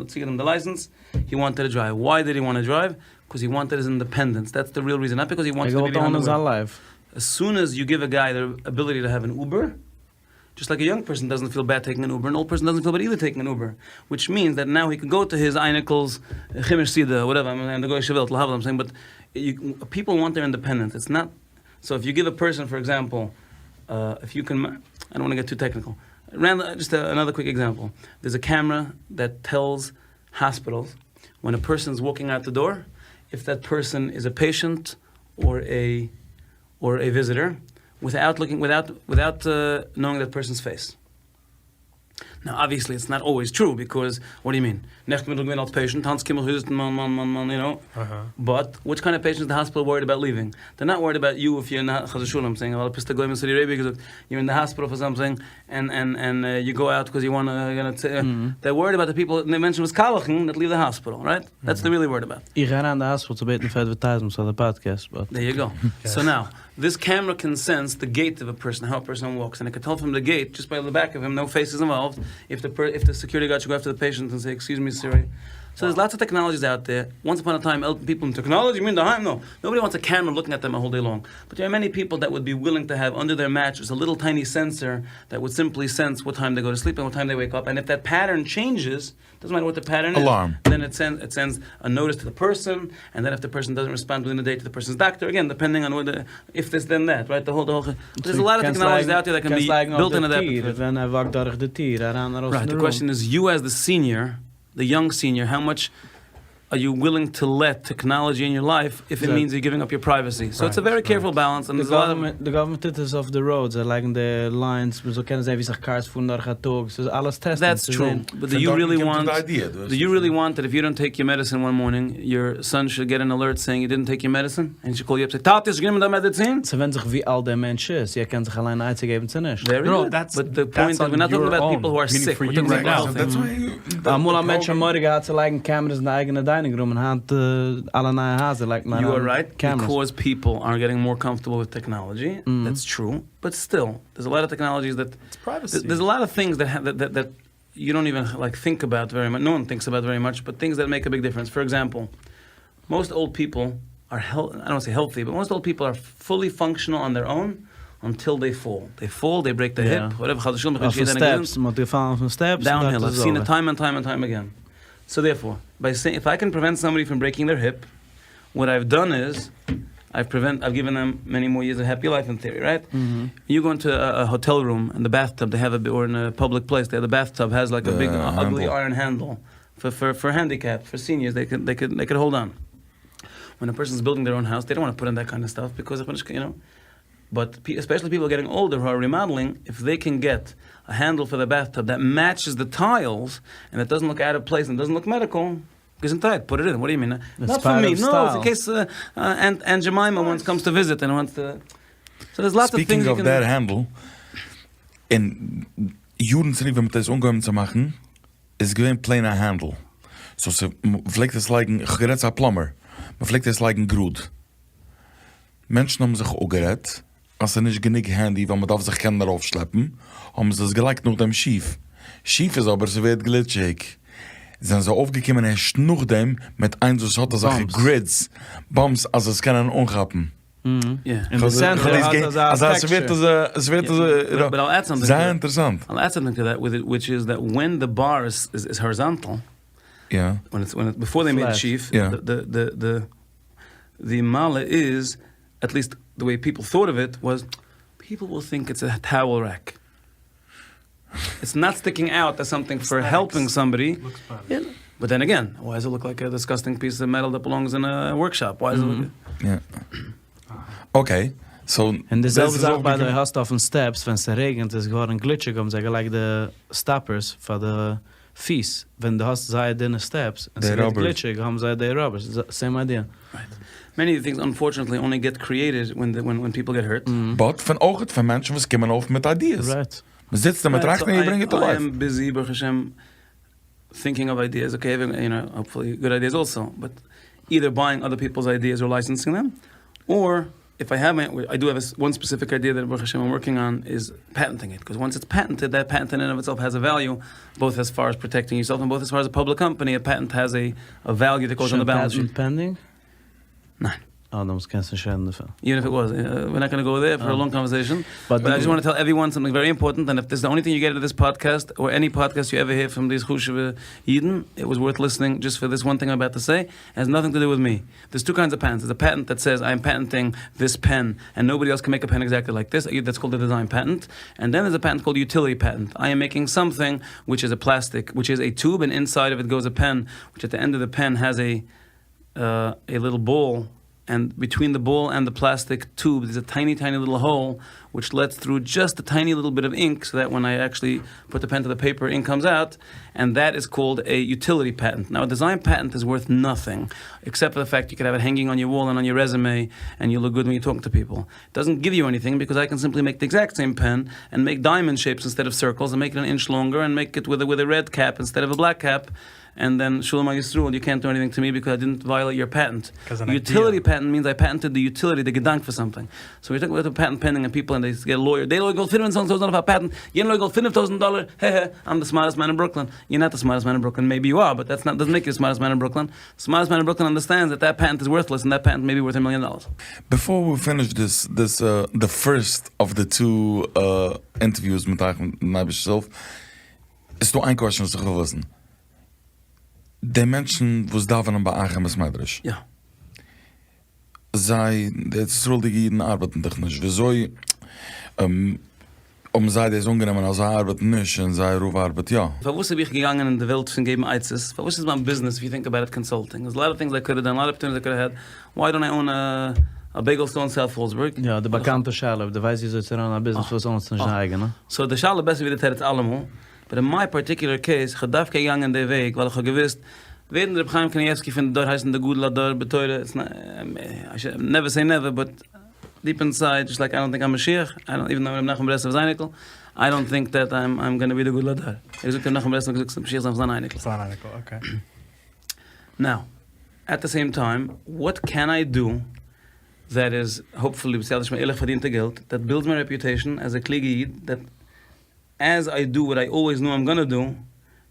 צוגענומען די license, he wanted to drive. Why did he want to drive? Because he wanted his independence, that's the real reason, not because he wants to be behind the wheel. As soon as you give a guy the ability to have an Uber, just like a young person doesn't feel bad taking an Uber, an old person doesn't feel bad either taking an Uber, which means that now he can go to his אייניקל'ס חומש סעודה, whatever, אין די גוי'שע וועלט, להבדיל, I'm saying, but people want their independence, it's not, so if you give a person for example, if you can, I don't want to get too technical, just another quick example, there's a camera that tells hospitals when a person is walking out the door, if that person is a patient or a or a visitor, without looking without without knowing that person's face. Now obviously it's not always true because what do you mean? נעכטן בין איך געווען אלס patient, היינט קום איך visit ן מיין מיין מיין מיין you know. But which kind of patient is the hospital worried about leaving? They're not worried about you if you're in חס ושלום I'm saying ווייל עפעס די גוים אין Saudi Arabia געזאגט you're in the hospital for something and and and you go out because you wanna they're worried about the people די מענטשן וואס קאלעכן that leave the hospital right? That's they're really worried about. איך גיי אריין אין די hospital צו בעטן פאר advertisements פאר די podcast but. There you go. So now, this camera can sense the gait of a person, how a person walks, and it can tell from the gait, just by the back of him, no face is involved, if the if the security guard should go after the patient and say, excuse me sir. סאו דערס לאטס אוו טעקנאלעדזשיס אוט דער, וואנס אפאן א טיים פיפל טעקנאלעדזשי מין דערהיים נאו, נאובאדי וואנטס א קעמרע לוקינג עט דעם א האול דעי לאנג, באט דער אר מעני פיפל דעט וואלד בי ווילינג טו העוו אנדער דער מעטרעס א ליטל טייני סענסער דעט וואלד סימפלי סענס וואט טיים דעי גאו טו סליפ ענד וואט טיים דעי וועיק אפ ענד איף דעט פעטערן טשעינדזשעס, דאזענט מעטער וואט די פעטערן איז, דען איט סענדס איט סענדס א נאוטיס טו די פערסאן, ענד דען איף די פערסאן דאזענט רעספאנד וויטין א דעי טו די פערסאנס דאקטער, אגעין דיפענדינג אן וואט די איף דיס דען דעט, רייט די האול די האול דערס א לאט אוו טעקנאלעדזשיס אוט דער דעט קען בי בילט אינטו דעט. ווען ער וואקט דורך די טיר אריין ארויס פון די רום. רייט די קוועסטשען איז יו עז די סיניער די יונג סיניער האו מאטש אר יו ווילינג טו לעט טעקנאלעדזשי אין יור לייף איף איט מינס יור גיווינג אפ יור פרייוועסי סאו איטס א ווערי קערפול באלאנס און די גאווערמענט טוט עס אויף די ראודס זיי לייגן די ליינס מען זאל קענען זען ווי סאך קארס פארן דורך א טאג ס'איז אלעס טעסטינג דעטס טרו באט דו יו ריעלי וואנט דו יו ריעלי וואנט דעט איף יו דאנט טעיק יור מעדעסין וואן מארנינג יור סאן שוד געט ען אלערט סעינג יו דידנט טעיק יור מעדעסין ענד הי שוד קאל יו אפ סעי טאטי האסט גענומען דיין מעדעצין? ס'ווענדט זיך ווי אלט דער מענטש איז צו ער קען זיך אליין א עצה געבן צו נישט. ווערי גוד, באט די פוינט איז ווער נאט טאלקינג אבאוט פיפל הו אר סיק, ווער טאלקינג אבאוט העלטי. אמאל האבן מענטשן מורא געהאט צו לייגן קעמערעס אין די אייגענע דיינינג רום און היינט אלע נייע הייזער לייגט מען יו אר אריין רייט, קעמערעס. ביקאוז פיפל אר געטינג מאר קאמפארטעבל וויט טעקנאלעדזשי, דעטס טרו, באט סטיל, דערס א לאט אוו טעקנאלעדזשיס דעט, דערס א לאט אוו טינגס דעט דעט יו דאנט איווען לייק טינק אבאוט ווערי מאטש, נאו וואן טינקס אבאוט ווערי מאטש, באט טינגס דעט מעיק א ביג דיפרענס, פאר עקזעמפל, מאסט אולד פיפל אר העל, איי דאנט וואנט סעי העלטי, באט מאסט אולד פיפל אר פולי פאנקשענעל אן דעיר אוין אנטיל דעי פאל, דעי פאל, דעי ברעיק דעיר היפ, וואטעווער חס ושלום, איך ווינטש אויפן יעדער איינער סטעפס, געזונט. מ'האט געפאלן אויפן סטעפס, דאונהיל, אייוו סין איט טיים ענד טיים ענד טיים אגעין. סאו דערפאר, ביי סעינג איף איי קען פריווענט סאמבאדי פראם ברעיקינג דעיר היפ, וואט אייוו דאן איז, אייוו פריווענט, אייוו גיווען דעם מעני מאר יערס אוו העפי לייף אין טעארי, רייט? יו גאו אינטו א האטעל רום און די באטטאב דעי העוו א, אר אין א פובליק פלעיס דעי העוו די באטטאב העז לייק א ביג אגלי איירן הענדל פאר פאר פאר הענדיקעפט פאר סיניערס דעי קען דעי קען דעי קען האלד אן. ווען א פערסאן איז בילדינג דעיר אוין האוז דעי דאנט וואנט טו פוט אין דעט קיינד אוו סטאף ביקאוז איך בין נישט יו נאו. באט עספעשעלי פיפל געטינג אולדער הו אר רימאדעלינג איף דעי קען געט א הענדל פאר די באטטאב דעט מעטשעס די טיילס ענד איט דאזענט לוק אוט אוו פלעיס ענד דאזענט לוק מעדיקעל געזונטהייט פוט איט אין וואט דו יו מין נאט פאר מי נאו איטס אין קעיס אנט דזשעמיימא וואנס קאמס טו וויזיט ענד וואנטס טו סאו דערס לאטס אוו טינגס ספיקינג אוו דעט הענדל אין יארן צוריק ווען מ'האט עס אנגעהויבן צו מאכן איז געווען פלעין א הענדל סאו מ'פלעגט עס לייגן איך האב גערעדט צו א פלאמער מ'פלעגט עס לייגן גראד מענטשן האבן זיך אפגערעדט אז ס'איז נישט גענוג הענדי ווייל מ'דארף זיך קענען ארויפשלעפן, האבן זיי עס געלייגט נאכדעם שיף. שיף איז אבער ס'ווערט גליטשיג. זענען זיי אויפגעקומען הערשט נאכדעם מיט איינס וואס האט אזעלכע גרידס, באמפס אז עס קענען אנכאפן. אין די סענטער האט אזא טעקסטשער. ס'ווערט אזוי זייער אינטערעסאנט. I'll add something to that which is that when the bar is horizontal, before they made it שיף, די מעלה איז עט ליסט די וועי פיפל thought of it was פיפל וויל טינק איטס א טאועל רעק איטס נאט סטיקינג אוט עז סאמטינג פאר העלפינג סאמבאדי באט דען אגעין וויי דאז איט לוק לייק א דיסגאסטינג פיס אוו מעטאל דעט בעלאנגס אין א ווארקשאפ וויי דאז איט לוק אקעי סאו און די זעלבע זאך ביי די האסט אויפן סטעפס ווען ס'רעגענט איז געווארן גליטשיג האבן זיי געלייגט די סטאפערס פאר די פיס, ווען דו האסט זייער דינע סטעפס און ס'ווערט גליטשיג האבן זיי די ראבערס, סעים איידיע. רייט. מעני אוו די טינגס אנפארטשענעטלי אנלי געט קריעטעד ווען פיפל געט הערט. באט פון אויכעט פון מענטשן וואס קומען אויף מיט איידיעס. רייט. מ'זיצט און מ'טראכט און יו ברינג איט טו לייף. איי עם ביזי ברוך השם טינקינג אוו איידיעס, אקעי, יו נאו, האפפולי גוד איידיעס אלסא, באט אידער בייאינג אדער פיפלס איידיעס אר לייסענסינג דעם, אר איף איי העוו איי דו העוו וואן ספעסיפיק איידיע דעט ברוך השם איים ווארקינג אן איז פעטענטינג איט, קאוז וואנס איטס פעטענטעד דעט פעטענט אין ענד אוו איטסעלף העז א וועליו באוט עז פאר עז פראטעקטינג יורסעלף און באוט עז פאר עז א פובליק קאמפאני א פעטענט העז א וועליו דעט גאוס אן די בעלענס שיט. שוין פעטענט פענדינג? ניין. אה דעמאלטס קענסטו נישט רעדן דערפון. איווען איף איט וואס, ווער נאט גאנא גאו דער פאר א לאנג קאנווערסעישאן, באט איי דזשאסט וואנט טו טעל עווריוואן סאמטינג ווערי אימפארטענט, ענד איף דיס איז די אנלי טינג יו געט אוט אוו דיס פאדקעסט, אר עני פאדקעסט יו עווער העיר פראם דיז חשובע אידן, איט וואס ווארט ליסטענינג דזשאסט פאר דיס וואן טינג איים אבאוט טו סעי, איט העז נאטינג טו דו וויט מי. דערס טו קיינדס אוו פעטענטס, דערס א פעטענט דעט סעיז איי עם פעטענטינג דיס פען ענד נאובאדי עלס קען מעיק א פען עקזעקטלי לייק דיס, דעטס קאלד א דיזיין פעטענט, ענד דען דערס א פעטענט קאלד יוטיליטי פעטענט, איי עם מעיקינג סאמטינג וויטש איז א פלעסטיק וויטש איז א טוב ענד אינסייד אוו איט גאוס א פען וויטש עט די ענד אוו די פען העז א א ליטל באל ענד ביטווין די באל ענד די פלעסטיק טוב דערס א טייני טייני ליטל האול וויטש לעטס טרו דזשאסט א טייני ליטל ביט אוו אינק סאו דעט ווען איי עקשעלי פוט די פען טו די פעיפער אינק קאמס אוט ענד דעט איז קאלד עי יוטיליטי פעטענט. נאו א דיזיין פעטענט איז ווארט נאטינג עקסעפט פאר די פעקט יו קען העוו איט הענגינג אן יור וואל ענד אן יור רעזומעי ענד יו לוק גוד ווען יור טאלקינג טו פיפל. איט דאזענט גיוו יו עניטינג ביקאוז איי קען סימפלי מעיק די עקזעקט סעים פען ענד מעיק דיימאנד שעיפס אינסטעד אוו סירקלס ענד מעיק איט אן אינטש לאנגער ענד מעיק איט וויט א רעד קעפ אינסטעד אוו א בלעק קעפ. ענד דען שלום על ישראל יו קענט דו עניטינג טו מי ביקאוז איי דידנט ווייעלעיט יור פעטענט. יוטיליטי פעטענט מיענס איי פעטענטעד די יוטיליטי די געדאנק פאר סאמטינג. סאו ווען יו טאלק אבאוט פעטענט פענדינג און פיפל ענד דעי געט א לויער דעי לויער געוואלט פינף און צוואנציג טויזנט דאלער פאר א פעטענט יענע לויער געוואלט פינף טויזנט דאלער הע הע איים די סמארטעסט מען אין ברוקלין יור נאט די סמארטעסט מען אין ברוקלין מעיבי יו אר באט דעטס נאט דאזענט מעיק יו די סמארטעסט מען אין ברוקלין די סמארטעסט מען אין ברוקלין אנדערסטענדס דעט דעט פעטענט איז ווארטלעס און דעט פעטענט מעי בי ווארט א מיליאן דאלערס. ביפאר ווי פיניש דיס דיס די פירסט אוו די טו אינטערוויוס מיט אייך מיטן אייבערשטער'ס הילף איז דא איין קוועשאן וואס איך וויל וויסן, די מענטשן וואס דאווענען ביי אייך אין בית מדרש, יא. זיי, די ארץ ישראל'דיגע אידן ארבעטן דאך נישט, וויאזוי האבן זיי דאס אנגענומען אז זיי ארבעטן נישט און זייער רב ארבעט יא? פארוואס האב איך געגאנגען אין די וועלט פון געבן עצות? פארוואס איז מיין ביזנעס איף יו טינק אבאוט איט קאנסולטינג? דערס א לאט אוו טינגס איי קוד האוו דאן, א לאט אוו אפערטוניטיס איי קוד האוו העד, וויי דאנט איי אוין א בעיגעל סטאר אין סאוט פאלסבורג? יא, די באקאנטע שאלה אויב דו ווייסט וויאזוי צו ראנען א ביזנעס וואס אונסט נישט דיין אייגענע. סאו די שאלה בעסער ווי די תירוץ אלעמאל, באט אין מיי פארטיקולער קעיס, כ'האב דווקא געגאנגען די וועג ווייל איך האב געוואוסט, ווערן רבי חיים קנייבסקי פון די דור הייסן די גדול הדור בתורה, איטס נאט, איי שוד נעווער סעי נעווער, באט דיפ אינסייד, דזשאסט לייק איי דאנט טינק איים משיח, איי דאנט איווען דאו רבי נחמן ברסלב'ס אייניקל, איי דאנט טינק דעט איים גאנא בי די גדול הדור. ער האט געזאגט רבי נחמן ברסלב האט געזאגט ס'וועט משיח זיין פון זיין אייניקל. זיין אייניקל, אקעי. נאו, עט די סעים טיים, וואט קען איי דו דעט איז האופפולי בסייעתא דשמיא ערליך פארדינטע געלט, דעט בילדס מיי רעפיוטעישאן עז א קלוגע איד, דעט עז איי דו וואט איי אלוועיס ניו איים גאנא דו,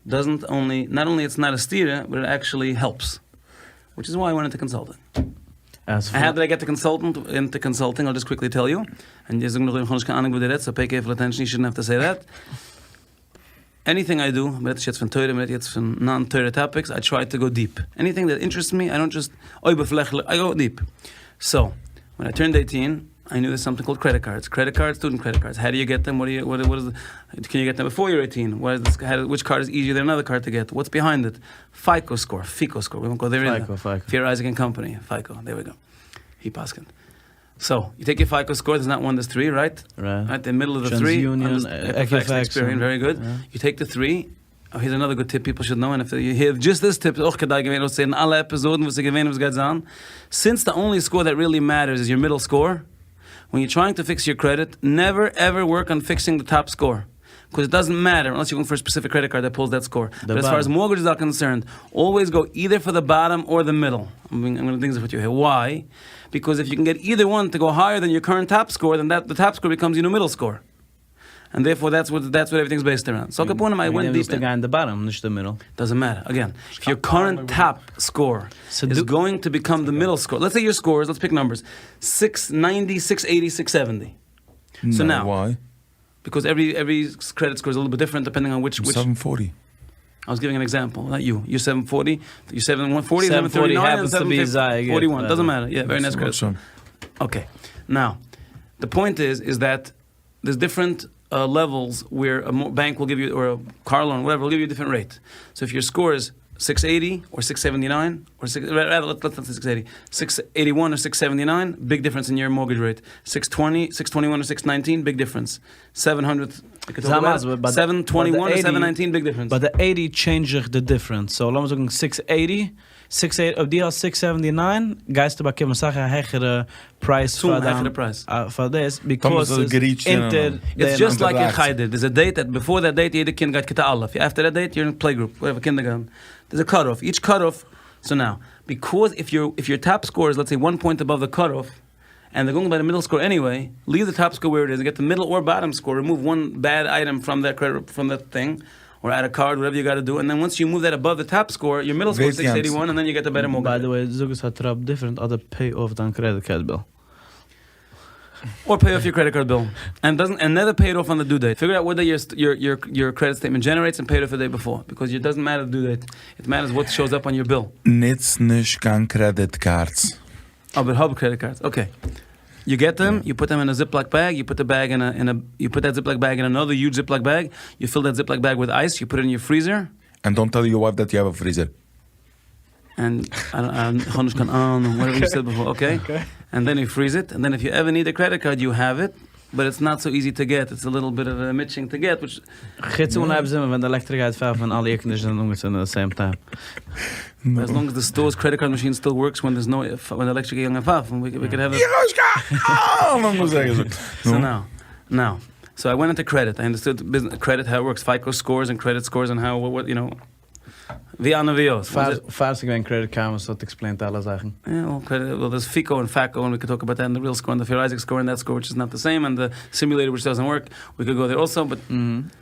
דאזענט אנלי, נאט אנלי איטס נאט א סתירה, באט איט עקשעלי העלפס. וויטש איז וויי איי ווענט אינטו קאנסאלטינג. ענד האו דיד איי געט אינטו קאנסאלטינג, אייל דזשאסט קוויקלי טעל יו, און דו זאג נאכדעם איך האב נישט קיין אהנונג וואס דו רעדסט, סאו פעי קערפול אטענשאן, יו שודנט האוו טו סעי דעט. עניטינג איי דו, מ'רעדט נישט יעצט פון תורה, מ'רעדט יעצט פון נאן תורה טאפיקס, איי טריי טו גאו דיעפ. עניטינג דעט אינטערעסט מי, איי דאנט דזשאסט אויבערפלעכליך, איי גאו דיעפ. סאו, ווען איי טורנד עיטין, איי ניו דערס סאמטינג קאלד קרעדיט קארדס, קרעדיט קארדס, סטודענט קרעדיט קארדס, האו דו יו געט דעם, וואט דו וואט איז, קען יו געט דעם ביפאר יור עיטין, וואט איז דיס, וויטש קארד איז איזיער דען אנאדער קארד טו געט, וואטס ביהיינד איט, פייקא סקאור, פיקא סקאור, ווי וואנט גאו דער אידער, פעיר אייזיק ענד קאמפאני, פייקא, דער ווי גאו, הי פסק'נט. סאו, יו טעיק יור פייקא סקאור, דערס נאט וואן דערס טרי, רייט? רייט, אין מידל אוו די טרי, עקוויפעקס, עקספיריען, ווערי גוד, יו טעיק די טרי, אה הירס אנאדער גוד טיפ פיפל שוד נאו, ענד איף יו העיר דזשאסט דיס טיפ איז אויך כדאי געווען אויסצוהערן אלע עפיזאדן וואס איז געווען און וואס גייט זיין, סינס די אנלי סקאור דעט ריעלי מעטערס איז יור מידל סקאור, ווען יור טרייאינג טו פיקס יור קרעדיט, נעווער עווער ווארק אן פיקסינג די טאפ סקאור, קאוז איט דאזענט מעטער אנלעס יור גאוינג פאר א ספעסיפיק קרעדיט קארד דעט פולס דעט סקאור, באט עז פאר עז מארגעדזשעס אר קאנסערנד, אלוועיס גאו אידער פאר די באטאם אר די מידל, איים גאנא דינג וויט יו העיר, וויי? ביקאוז איף יו קען געט אידער וואן טו גאו הייער דען יור קארענט טאפ סקאור דען דעט די טאפ סקאור ביקאמס יור ניו מידל סקאור ענד דערפאר דעטס וואט דעטס וואט עווריטינג איז בעיסד אראונד סאו על כל פנים איי ווענט דיפ וועגן דעם זאלסטו גיין די באטאם נישט די מידל. דאזענט מעטער אגעין איף יור קארענט טאפ סקאור איז גאוינג טו ביקאם די מידל סקאור לעטס סעי יור סקאור איז לעטס פיק נאמבערס סיקס ניינטי סיקס עיטי סיקס סעווענטי סאו נאו וואי? ביקאוז עווערי עווערי קרעדיט סקאור איז א ליטל ביט דיפרענט דיפענדינג אן וויטש וויטש. סעווען פארטי. איי וואס גיווינג אן עקזעמפל, נאט יו, יור סעווען פארטי, יור סעווען וואן פארטי, סעווען טערטי ניין, און סעווען פארטי וואן, דאזענט מעטער, יא, ווערי נייס קרעדיט סקאור. אקעי, נאו, די פוינט איז, איז דעט דערס דיפרענט לעוועלס וועיר א באנק וויל גיוו יו, אר א קאר לאון, וואטעווער, וויל גיוו יו א דיפרענט רעיט. סאו איף יור סקאור איז סיקס עיטי, אר סיקס סעווענטי ניין, אר סיקס, ראדער לעטס נאט סעי סיקס עיטי, סיקס עיטי וואן אר סיקס סעווענטי ניין, ביג דיפרענס אין יור מארגעדזש רעיט, סיקס טווענטי, סיקס טווענטי וואן אר סיקס ניינטין, ביג דיפרענס, סעווען האנדרעט, זיי מסביר, ביי די סעווען טווענטי וואן אר סעווען ניינטין, ביג דיפרענס. ביי די עיטי טשעינדזש זיך די דיפרענס, סאו לאמיר זאגן סיקס עיטי, סיקס עיטי, אויב דו האסט סיקס סעווענטי ניין, גייסטו באקומען אסאך א העכערע פרייז פאר דיין, פאר דאס, ביקאוז ס'איז אונטער די. איטס דזשאסט לייק אין חדר, דערס א דעיט דעט ביפאר דעט דעיט יעדע קינד גייט כיתה א', עפטער דעט דעיט יור אין פלעי גרופ, וואטעווער קינדערגארטן, דערס א קאט אףף, איטש קאט אףף, סאו נאו, ביקאוז איף יור איף יור טאפ סקאור איז לעטס סעי וואן פוינט אבאוו די קאט אףף, ענד דער גאוינג ביי די מידל סקאור עניוועי, ליעוו די טאפ סקאור ווער איט איז און געט די מידל אר באטאם סקאור, רימאוו וואן בעד אייטעם פראם דעט קרעדיט פראם דעט טינג, אר עד א קארד וואטעווער יו גאטע דו, און דען וואנס יו מאוו דעט אבאוו די טאפ סקאור, יור מידל סקאור איז סיקס עיטי וואן און דען יו געט די בעטער מארגעדזש. ביי די וועי זאג עס א טראפ דיפרענט אדער פעי אףף דיין קרעדיט קארד ביל. אר פעי אףף יור קרעדיט קארד ביל ענד דאזענט ענד נעווער פעי איט אףף אן די דו דעיט פיגור אוט וואט דעי יור יור יור קרעדיט סטעיטמענט דזשענערעיטס ענד פעי איט אףף די דעי ביפאר ביקאוז איט דאזענט מעטער די דו דעיט איט מעטערס וואט שאוס אפ אן יור ביל. נוץ נישט קיין קרעדיט קארדס. אבער האב קרעדיט קארדס אקעי. יו געט דעם, יו פוט דעם אין א זיפלאק בעג, יו פוט די בעג אין א אין א יו פוט דעט זיפלאק בעג אין אנאדער יוזש זיפלאק בעג, יו פיל דעט זיפלאק בעג וויט אייס, יו פוט איט אין יור פריזער. ענד דאנט טעל יור ווייף דעט יו העוו א פריזער. ענד איך האב נישט קיין אהנונג וואטעווער יו סעד ביפאר אקעי, ענד דען יו פריז איט, ענד דען איף יו עווער ניד א קרעדיט קארד יו העוו איט, באט איטס נאט סאו איזי טו געט, איטס א ליטעל ביט אוו א מיטשינג טו געט, וויטש. חוץ אנהייב זומער ווען די עלעקטריק גייט פייפן און אלע עירקאנדישאנס זענען אנגעצינדן עט די סעים טיים. עז לאנג עז די סטארס קרעדיט קארד מאשין סטיל ווארקס ווען דערס נאו ווען די עלעקטריק איז געגאנגען פייפן ווי קען העוו איך האב נישט קיין אהנונג וואס ער האט געזאגט. סאו נאו נאו סאו איי ווענט אינטו קרעדיט איי אנדערסטוד ביזנעס קרעדיט האו איט ווארקס פייקא סקאורס און קרעדיט סקאורס און האו וואט יו נאו. ווי איין און ווי אויס. פאר ס'איז געווען Credit Karma וואס האט explained אלע זאכן. יא, well there's FICO and FACO and we could talk about that and the real score and the Fair Isaac score and that score which is not the same and the simulator which doesn't work, we could go there also but.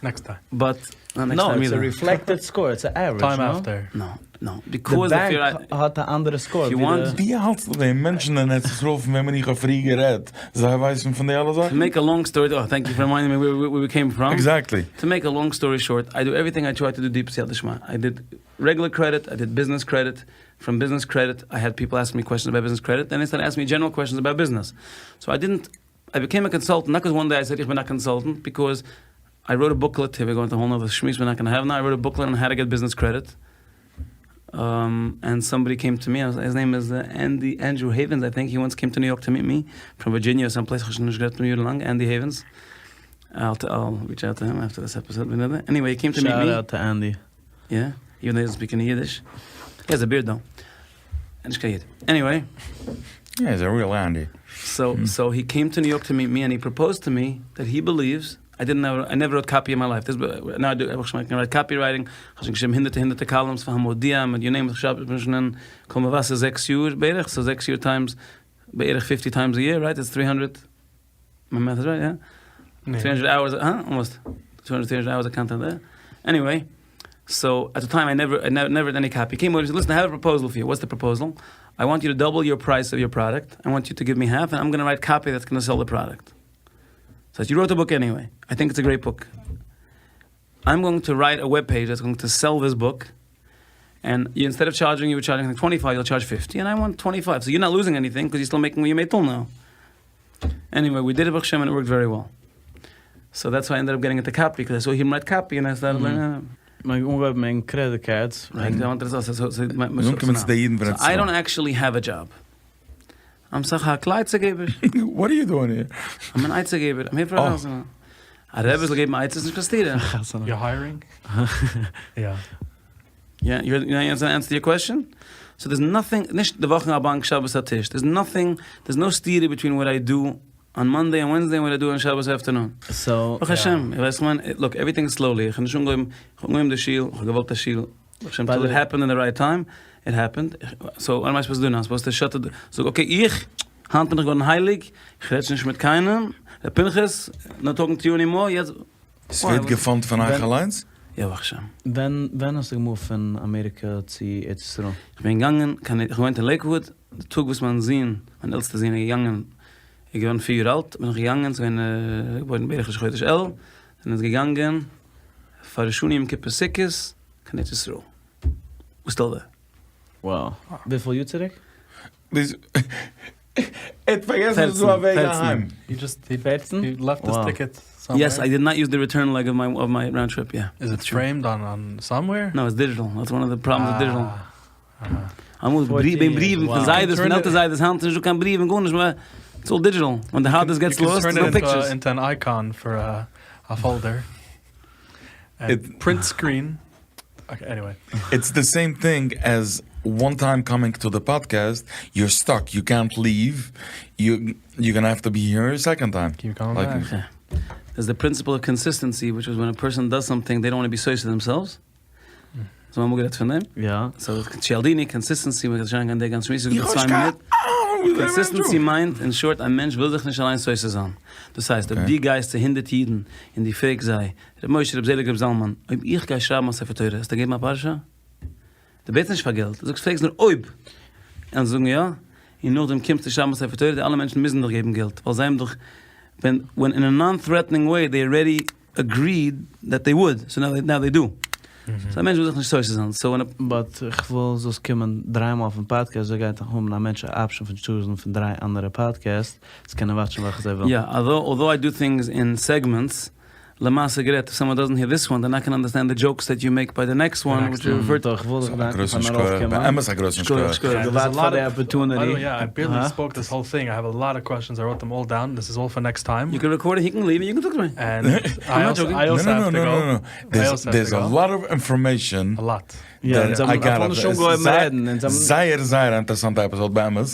Next time. But, not next No, time it's a either. Reflected score, it's a average, Time no? After. No, no, די because the Fair באנק האט א אנדערע score If you ווי want- די. ווי האלטסטו די מענטשן אין ארץ ישראל פון וועמען איך האב פריער גערעדט? זיי ווייסן פון די אלע זאכן? To make a long story, oh thank you for reminding me where we came from. Exactly. To make a long story short, I do everything I try to do deep בסייעתא דשמיא. I did regular credit, I did business credit, from business credit I had people ask me questions about business credit, then they started asking me general questions about business. So I didn't, I became a consultant, not because one day I said איך בין א consultant, because I wrote a booklet, here we go into a whole nother שמועס we're not gonna have now, I wrote a booklet on how to get business credit, and somebody came to me, his name is Andy, Andrew Havens I think, he once came to New York to meet me, from Virginia or some place, כ'האב שוין נישט גערעדט מיט אים יארן לאנג, Andy Havens, I'll reach out to him after this episode, anyway he came to meet me. Shout out to Andy. Yeah, even though he doesn't speak any Yiddish, he has a beard though, ער איז נישט קיין איד, anyway. Yeah, he's a real Andy. So so he came to New York to meet me and he proposed to me that he believes, I didn't never, I never wrote copy in my life, דאס now I do, איך קען write copywriting, איך האב שוין געשריבן הונדערטע הונדערטע columns פאר המודיע, מיט you name it, איך שרייב שוין אין קול מבשר זעקס יאר בערך, so זעקס יאר times בערך fifty times a year, right? It's 300, my math is right, yeah? 300 hours, הא? Almost 200 300 hours of content there. Anyway, so at the time I never, I never wrote any copy. Came over and said, listen, I have a proposal for you. What's the proposal? I want you to double your price of your product. I want you to give me half and I'm gonna write copy that's gonna sell the product. So you wrote the book anyway. I think it's a great book. I'm going to write a web page that's going to sell this book. And you, instead of charging, you were charging like 25, you'll charge 50. And I want 25. So you're not losing anything because you're still making what you made till now. Anyway, we did it, ברוך השם, and it worked very well. So that's why I ended up getting into copy, because I saw him write copy and I started learning. מ'האט אנגעהויבן וועגן credit cards. Right, I want to so, so, my, my, So קומען צו די אידן פון so I ארץ don't actually have a job. I'm סך הכל עצה געבער. What are you doing here? I'm an עצה געבער. I'm here for a Oh. חתונה. א רבי זאל געבן עצות נישט קיין סתירה. חתונה. You're hiring? Yeah. Yeah, you're, you know, answer your question? So there's nothing, נישט די וואכן א באנק שבת א טיש. There's nothing, there's no סתירה between what I do on Monday and Wednesday and what I do on Shabbos afternoon. So, ברוך השם, איך ווייס, כ'מיין, look, everything is slowly. איך האב נישט אנגעהויבן, איך האב אנגעהויבן די שול, איך האב געוואלט א שול. ברוך השם, till it happened in the right time, it happened. So, what am I supposed to do now? I'm supposed to shut the, so, okay, איך, היינט בין איך געווארן הייליג, איך רעד שוין נישט מיט קיינעם, ר' פנחס, not talking to you anymore, יעצט, עס ווערט גע fund פון אייך אליינס? יא, ברוך השם. ווען ווען האסטו גע move ט פון אמעריקע צו ארץ ישראל? איך בין געגאנגען קיין, איך געוואוינט אין Lakewood, די טאג וואס מיין זון, מיין עלטסטע זון איז געגאנגען, איז געווארן פיר יאר אלט, בין איך געגאנגען, ס'איז געווען געבוירן בערך ראש חודש אלול, זענען אונז געגאנגען פאר ראש השנה יום כיפור סוכות קיין ארץ ישראל. We're still there. Wow. וויפיל יאר צוריק? ער האט פארגעסן אז ס'איז דא א וועג אהיים. He just, he, פערצן? he left his Wow. ticket somewhere. Yes, I did not use the return leg of my of my round trip, yeah. Is it framed on on somewhere? No, it's digital. That's one of the problems with digital. Ah. אמאל 14 ביים years, בריוון פון wow. זיידעס, פון Turn it- עלטער זיידעס האנט, נישטא קיין בריוון, גארנישט, מען, it's all digital. When the hard disk You gets can lost, turn there's no it into, pictures. into an icon for a, a folder. And It- print screen. Okay, anyway. It's the same thing as one time coming to the podcast, you're stuck, you can't leave, you, you're gonna have to be here a second time. Keep coming Like- back. Yeah. There's the principle of consistency, which is when a person does something, they don't want to be so to themselves. So מ'האט גערעדט פון דעם. יא. So Cialdini, consistency, מ'קען שוין גיין די גאנצע שמועס איבער איך צוויי האב נישט מינוט. קיין אהנונג וואס דער מענטש Consistency טוט. מיינט, in short, א מענטש וויל זיך נישט אליין סותר זיין. דאס הייסט, אויב Okay. דו גייסט צו הונדערט אידן און דו פרעגסט זיי, ר' משה, ר' זעליג, ר' זלמן, אויב איך גיי שרייבן א ספר תורה, וועסטו געבן א פרשה? דו בעטסט נישט פאר געלט, דו זאגסט, פרעגסט נאר אויב. און זיי זאגן יא, און נאכדעם קומסטו שרייבן א ספר תורה, די אלע מענטשן מוזן דאך געבן געלט, ווייל זיי האבן דאך, ווען, when in a non-threatening way they already agreed that they would, so now they, now they do. So א מענטש וויל זיך נישט סותר זיין, so when a But איך וויל זאלסט קומען דריי מאל אויפן podcast, אזוי גייט האבן א מענטש א option פון choose ן פון דריי אנדערע podcasts, צו קענען watch ן וועלכע זיי ווילן. Yeah, although, although I do things in segments, למעשה גערעדט, if someone doesn't hear this one, they're not gonna understand the jokes that you make by the next one, next which you refer to. דאך, איך וויל דיך א דאנקען גרויסן פארן שכוח, ארויפקומען. באמת א גרויסן שכוח, שכוח. שכוח. Yeah, there's a געווארט פאר lot די of- opportunity. By the way, yeah, I barely Huh? spoke this whole thing. I have a lot of questions. I wrote them all down. This is all for next time. You can record it, he can leave, you can talk to me. And I I'm not also, joking. I also No, no, have no, to no, go. no, no. I There's, also have there's to a go. lot of information A lot. יא, that אונז I האבן got אפילו it. שוין געהויבן זייער- רעדן, אונז האבן- זייער, זייער אינטערעסאנטע episode באמת.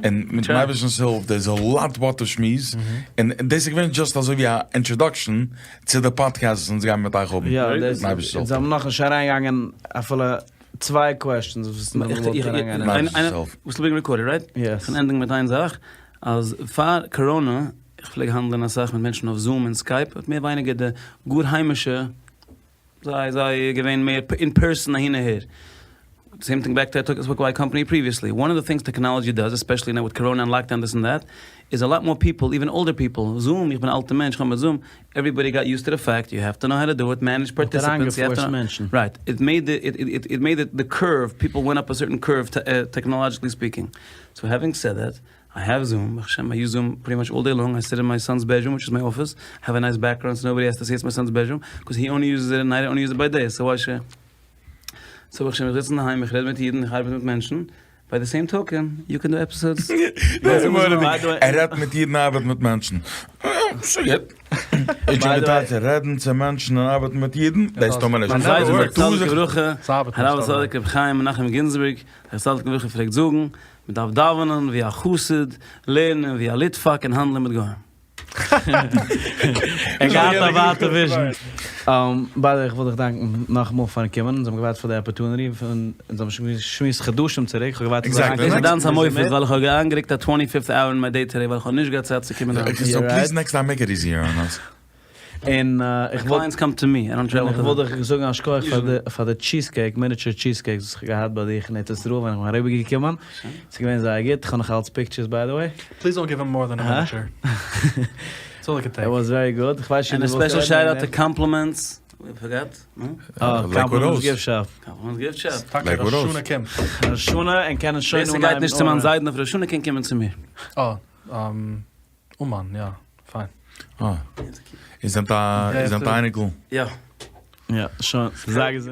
און מיט Try. אייבערשטנ'ס הילף, there's a lot what to שמועס. און דאס איז געווען just אזוי ווי א introduction צו די podcast וואס אונז גייען מיט אייך האבן. יא, Very דאס good. אונז האבן נאך נישט אריינגעגאנגען אפילו. צוויי questions וואס מיר וואלטן אריינגיין אין. We're still being recorded right? Yes. כ'קען ענדיגן מיט איין זאך, אז פאר קאראנע, איך פלעג האנדלען אסאך מיט מענטשן אויף Zoom און Skype, האט מער ווייניגער די גאר היימישע, זיי זיי געווען מער in person אהין אהער. Same thing back to I took spoke about company previously, one of the things technology does, especially now with corona and lockdown this and that, is a lot more people, even older people, Zoom, איך בין א אלטע מענטש, איך האב מיט Zoom, everybody got used to the fact, you have to know how to do it, manage participants, you have to מענטשן. Right, it made the, it it it made the curve, people went up a certain curve technologically speaking. So having said that, I have Zoom, ברוך השם I use Zoom pretty much all day long, I sit in my son's bedroom which is my office, have a nice background so nobody has to see it's my son's bedroom, because he only uses it at night, I only use it by day, so why should so ברוך השם איך זיץ אינדערהיים, איך רעד מיט אידן, איך ארבעט מיט מענטשן, by the same token, you can do episodes. ער רעדט מיט אידן ארבעט מיט מענטשן. ס'גוט. איך האב געטראכט צו רעדן צו מענטשן און ארבעטן מיט אידן, דאס טאר מען נישט. מיין זיידע זצ"ל לברכה, הרב הצדיק רבי חיים מנחם גינזבערג זצ"ל לברכה פלעגט זאגן, מען דארף דאווענען ווי א חסיד, לערנען ווי א ליטוואק און האנדלען מיט גוים. ער געהאט א ווייטע vision. By the way איך וויל דיך דאנקן נאכאמאל פארן קומען, אונז האבן געווארט פאר די opportunity, אונז האבן שוין געשמועסט חדשים צוריק, כ'האב געווארט אזוי לאנג. דאס איז דיינס א מופת ווייל איך האב אריינגעריקט א twenty fifth hour אין my day today ווייל איך האב נישט געהאט צייט צו קומען היינט. So please next time make it easier on us. און איך וואלט Clients come to me, I don't travel to איך וואלט דיך זאגן א שכוח פאר די cheese cake, miniature cheese cakes וואס איך האב געהאט ביי דיך אין ארץ ישראל ווען איך בין אריבער געקומען, ס'איז געווען זייער גוט, איך האב נאך אלץ pictures by the way. Please don't give him more than a miniature. That's all I can take. It was very good, איך ווייס נישט And a special shout out to Compliments, we forgot, no? אה, Compliments gift shop. Compliments gift shop. טאקע ראש השנה קומט. ראש השנה און קענען שוין אנהייבן. ווער ס'גייט נישט צו מיין זיידן אויף ראש השנה קען קומען צו מיר. אה, אומאן, יא, פיין. אה, איר זענט א, איר זענט א אייניקל? יא. יא, שוין, זיי געזונט.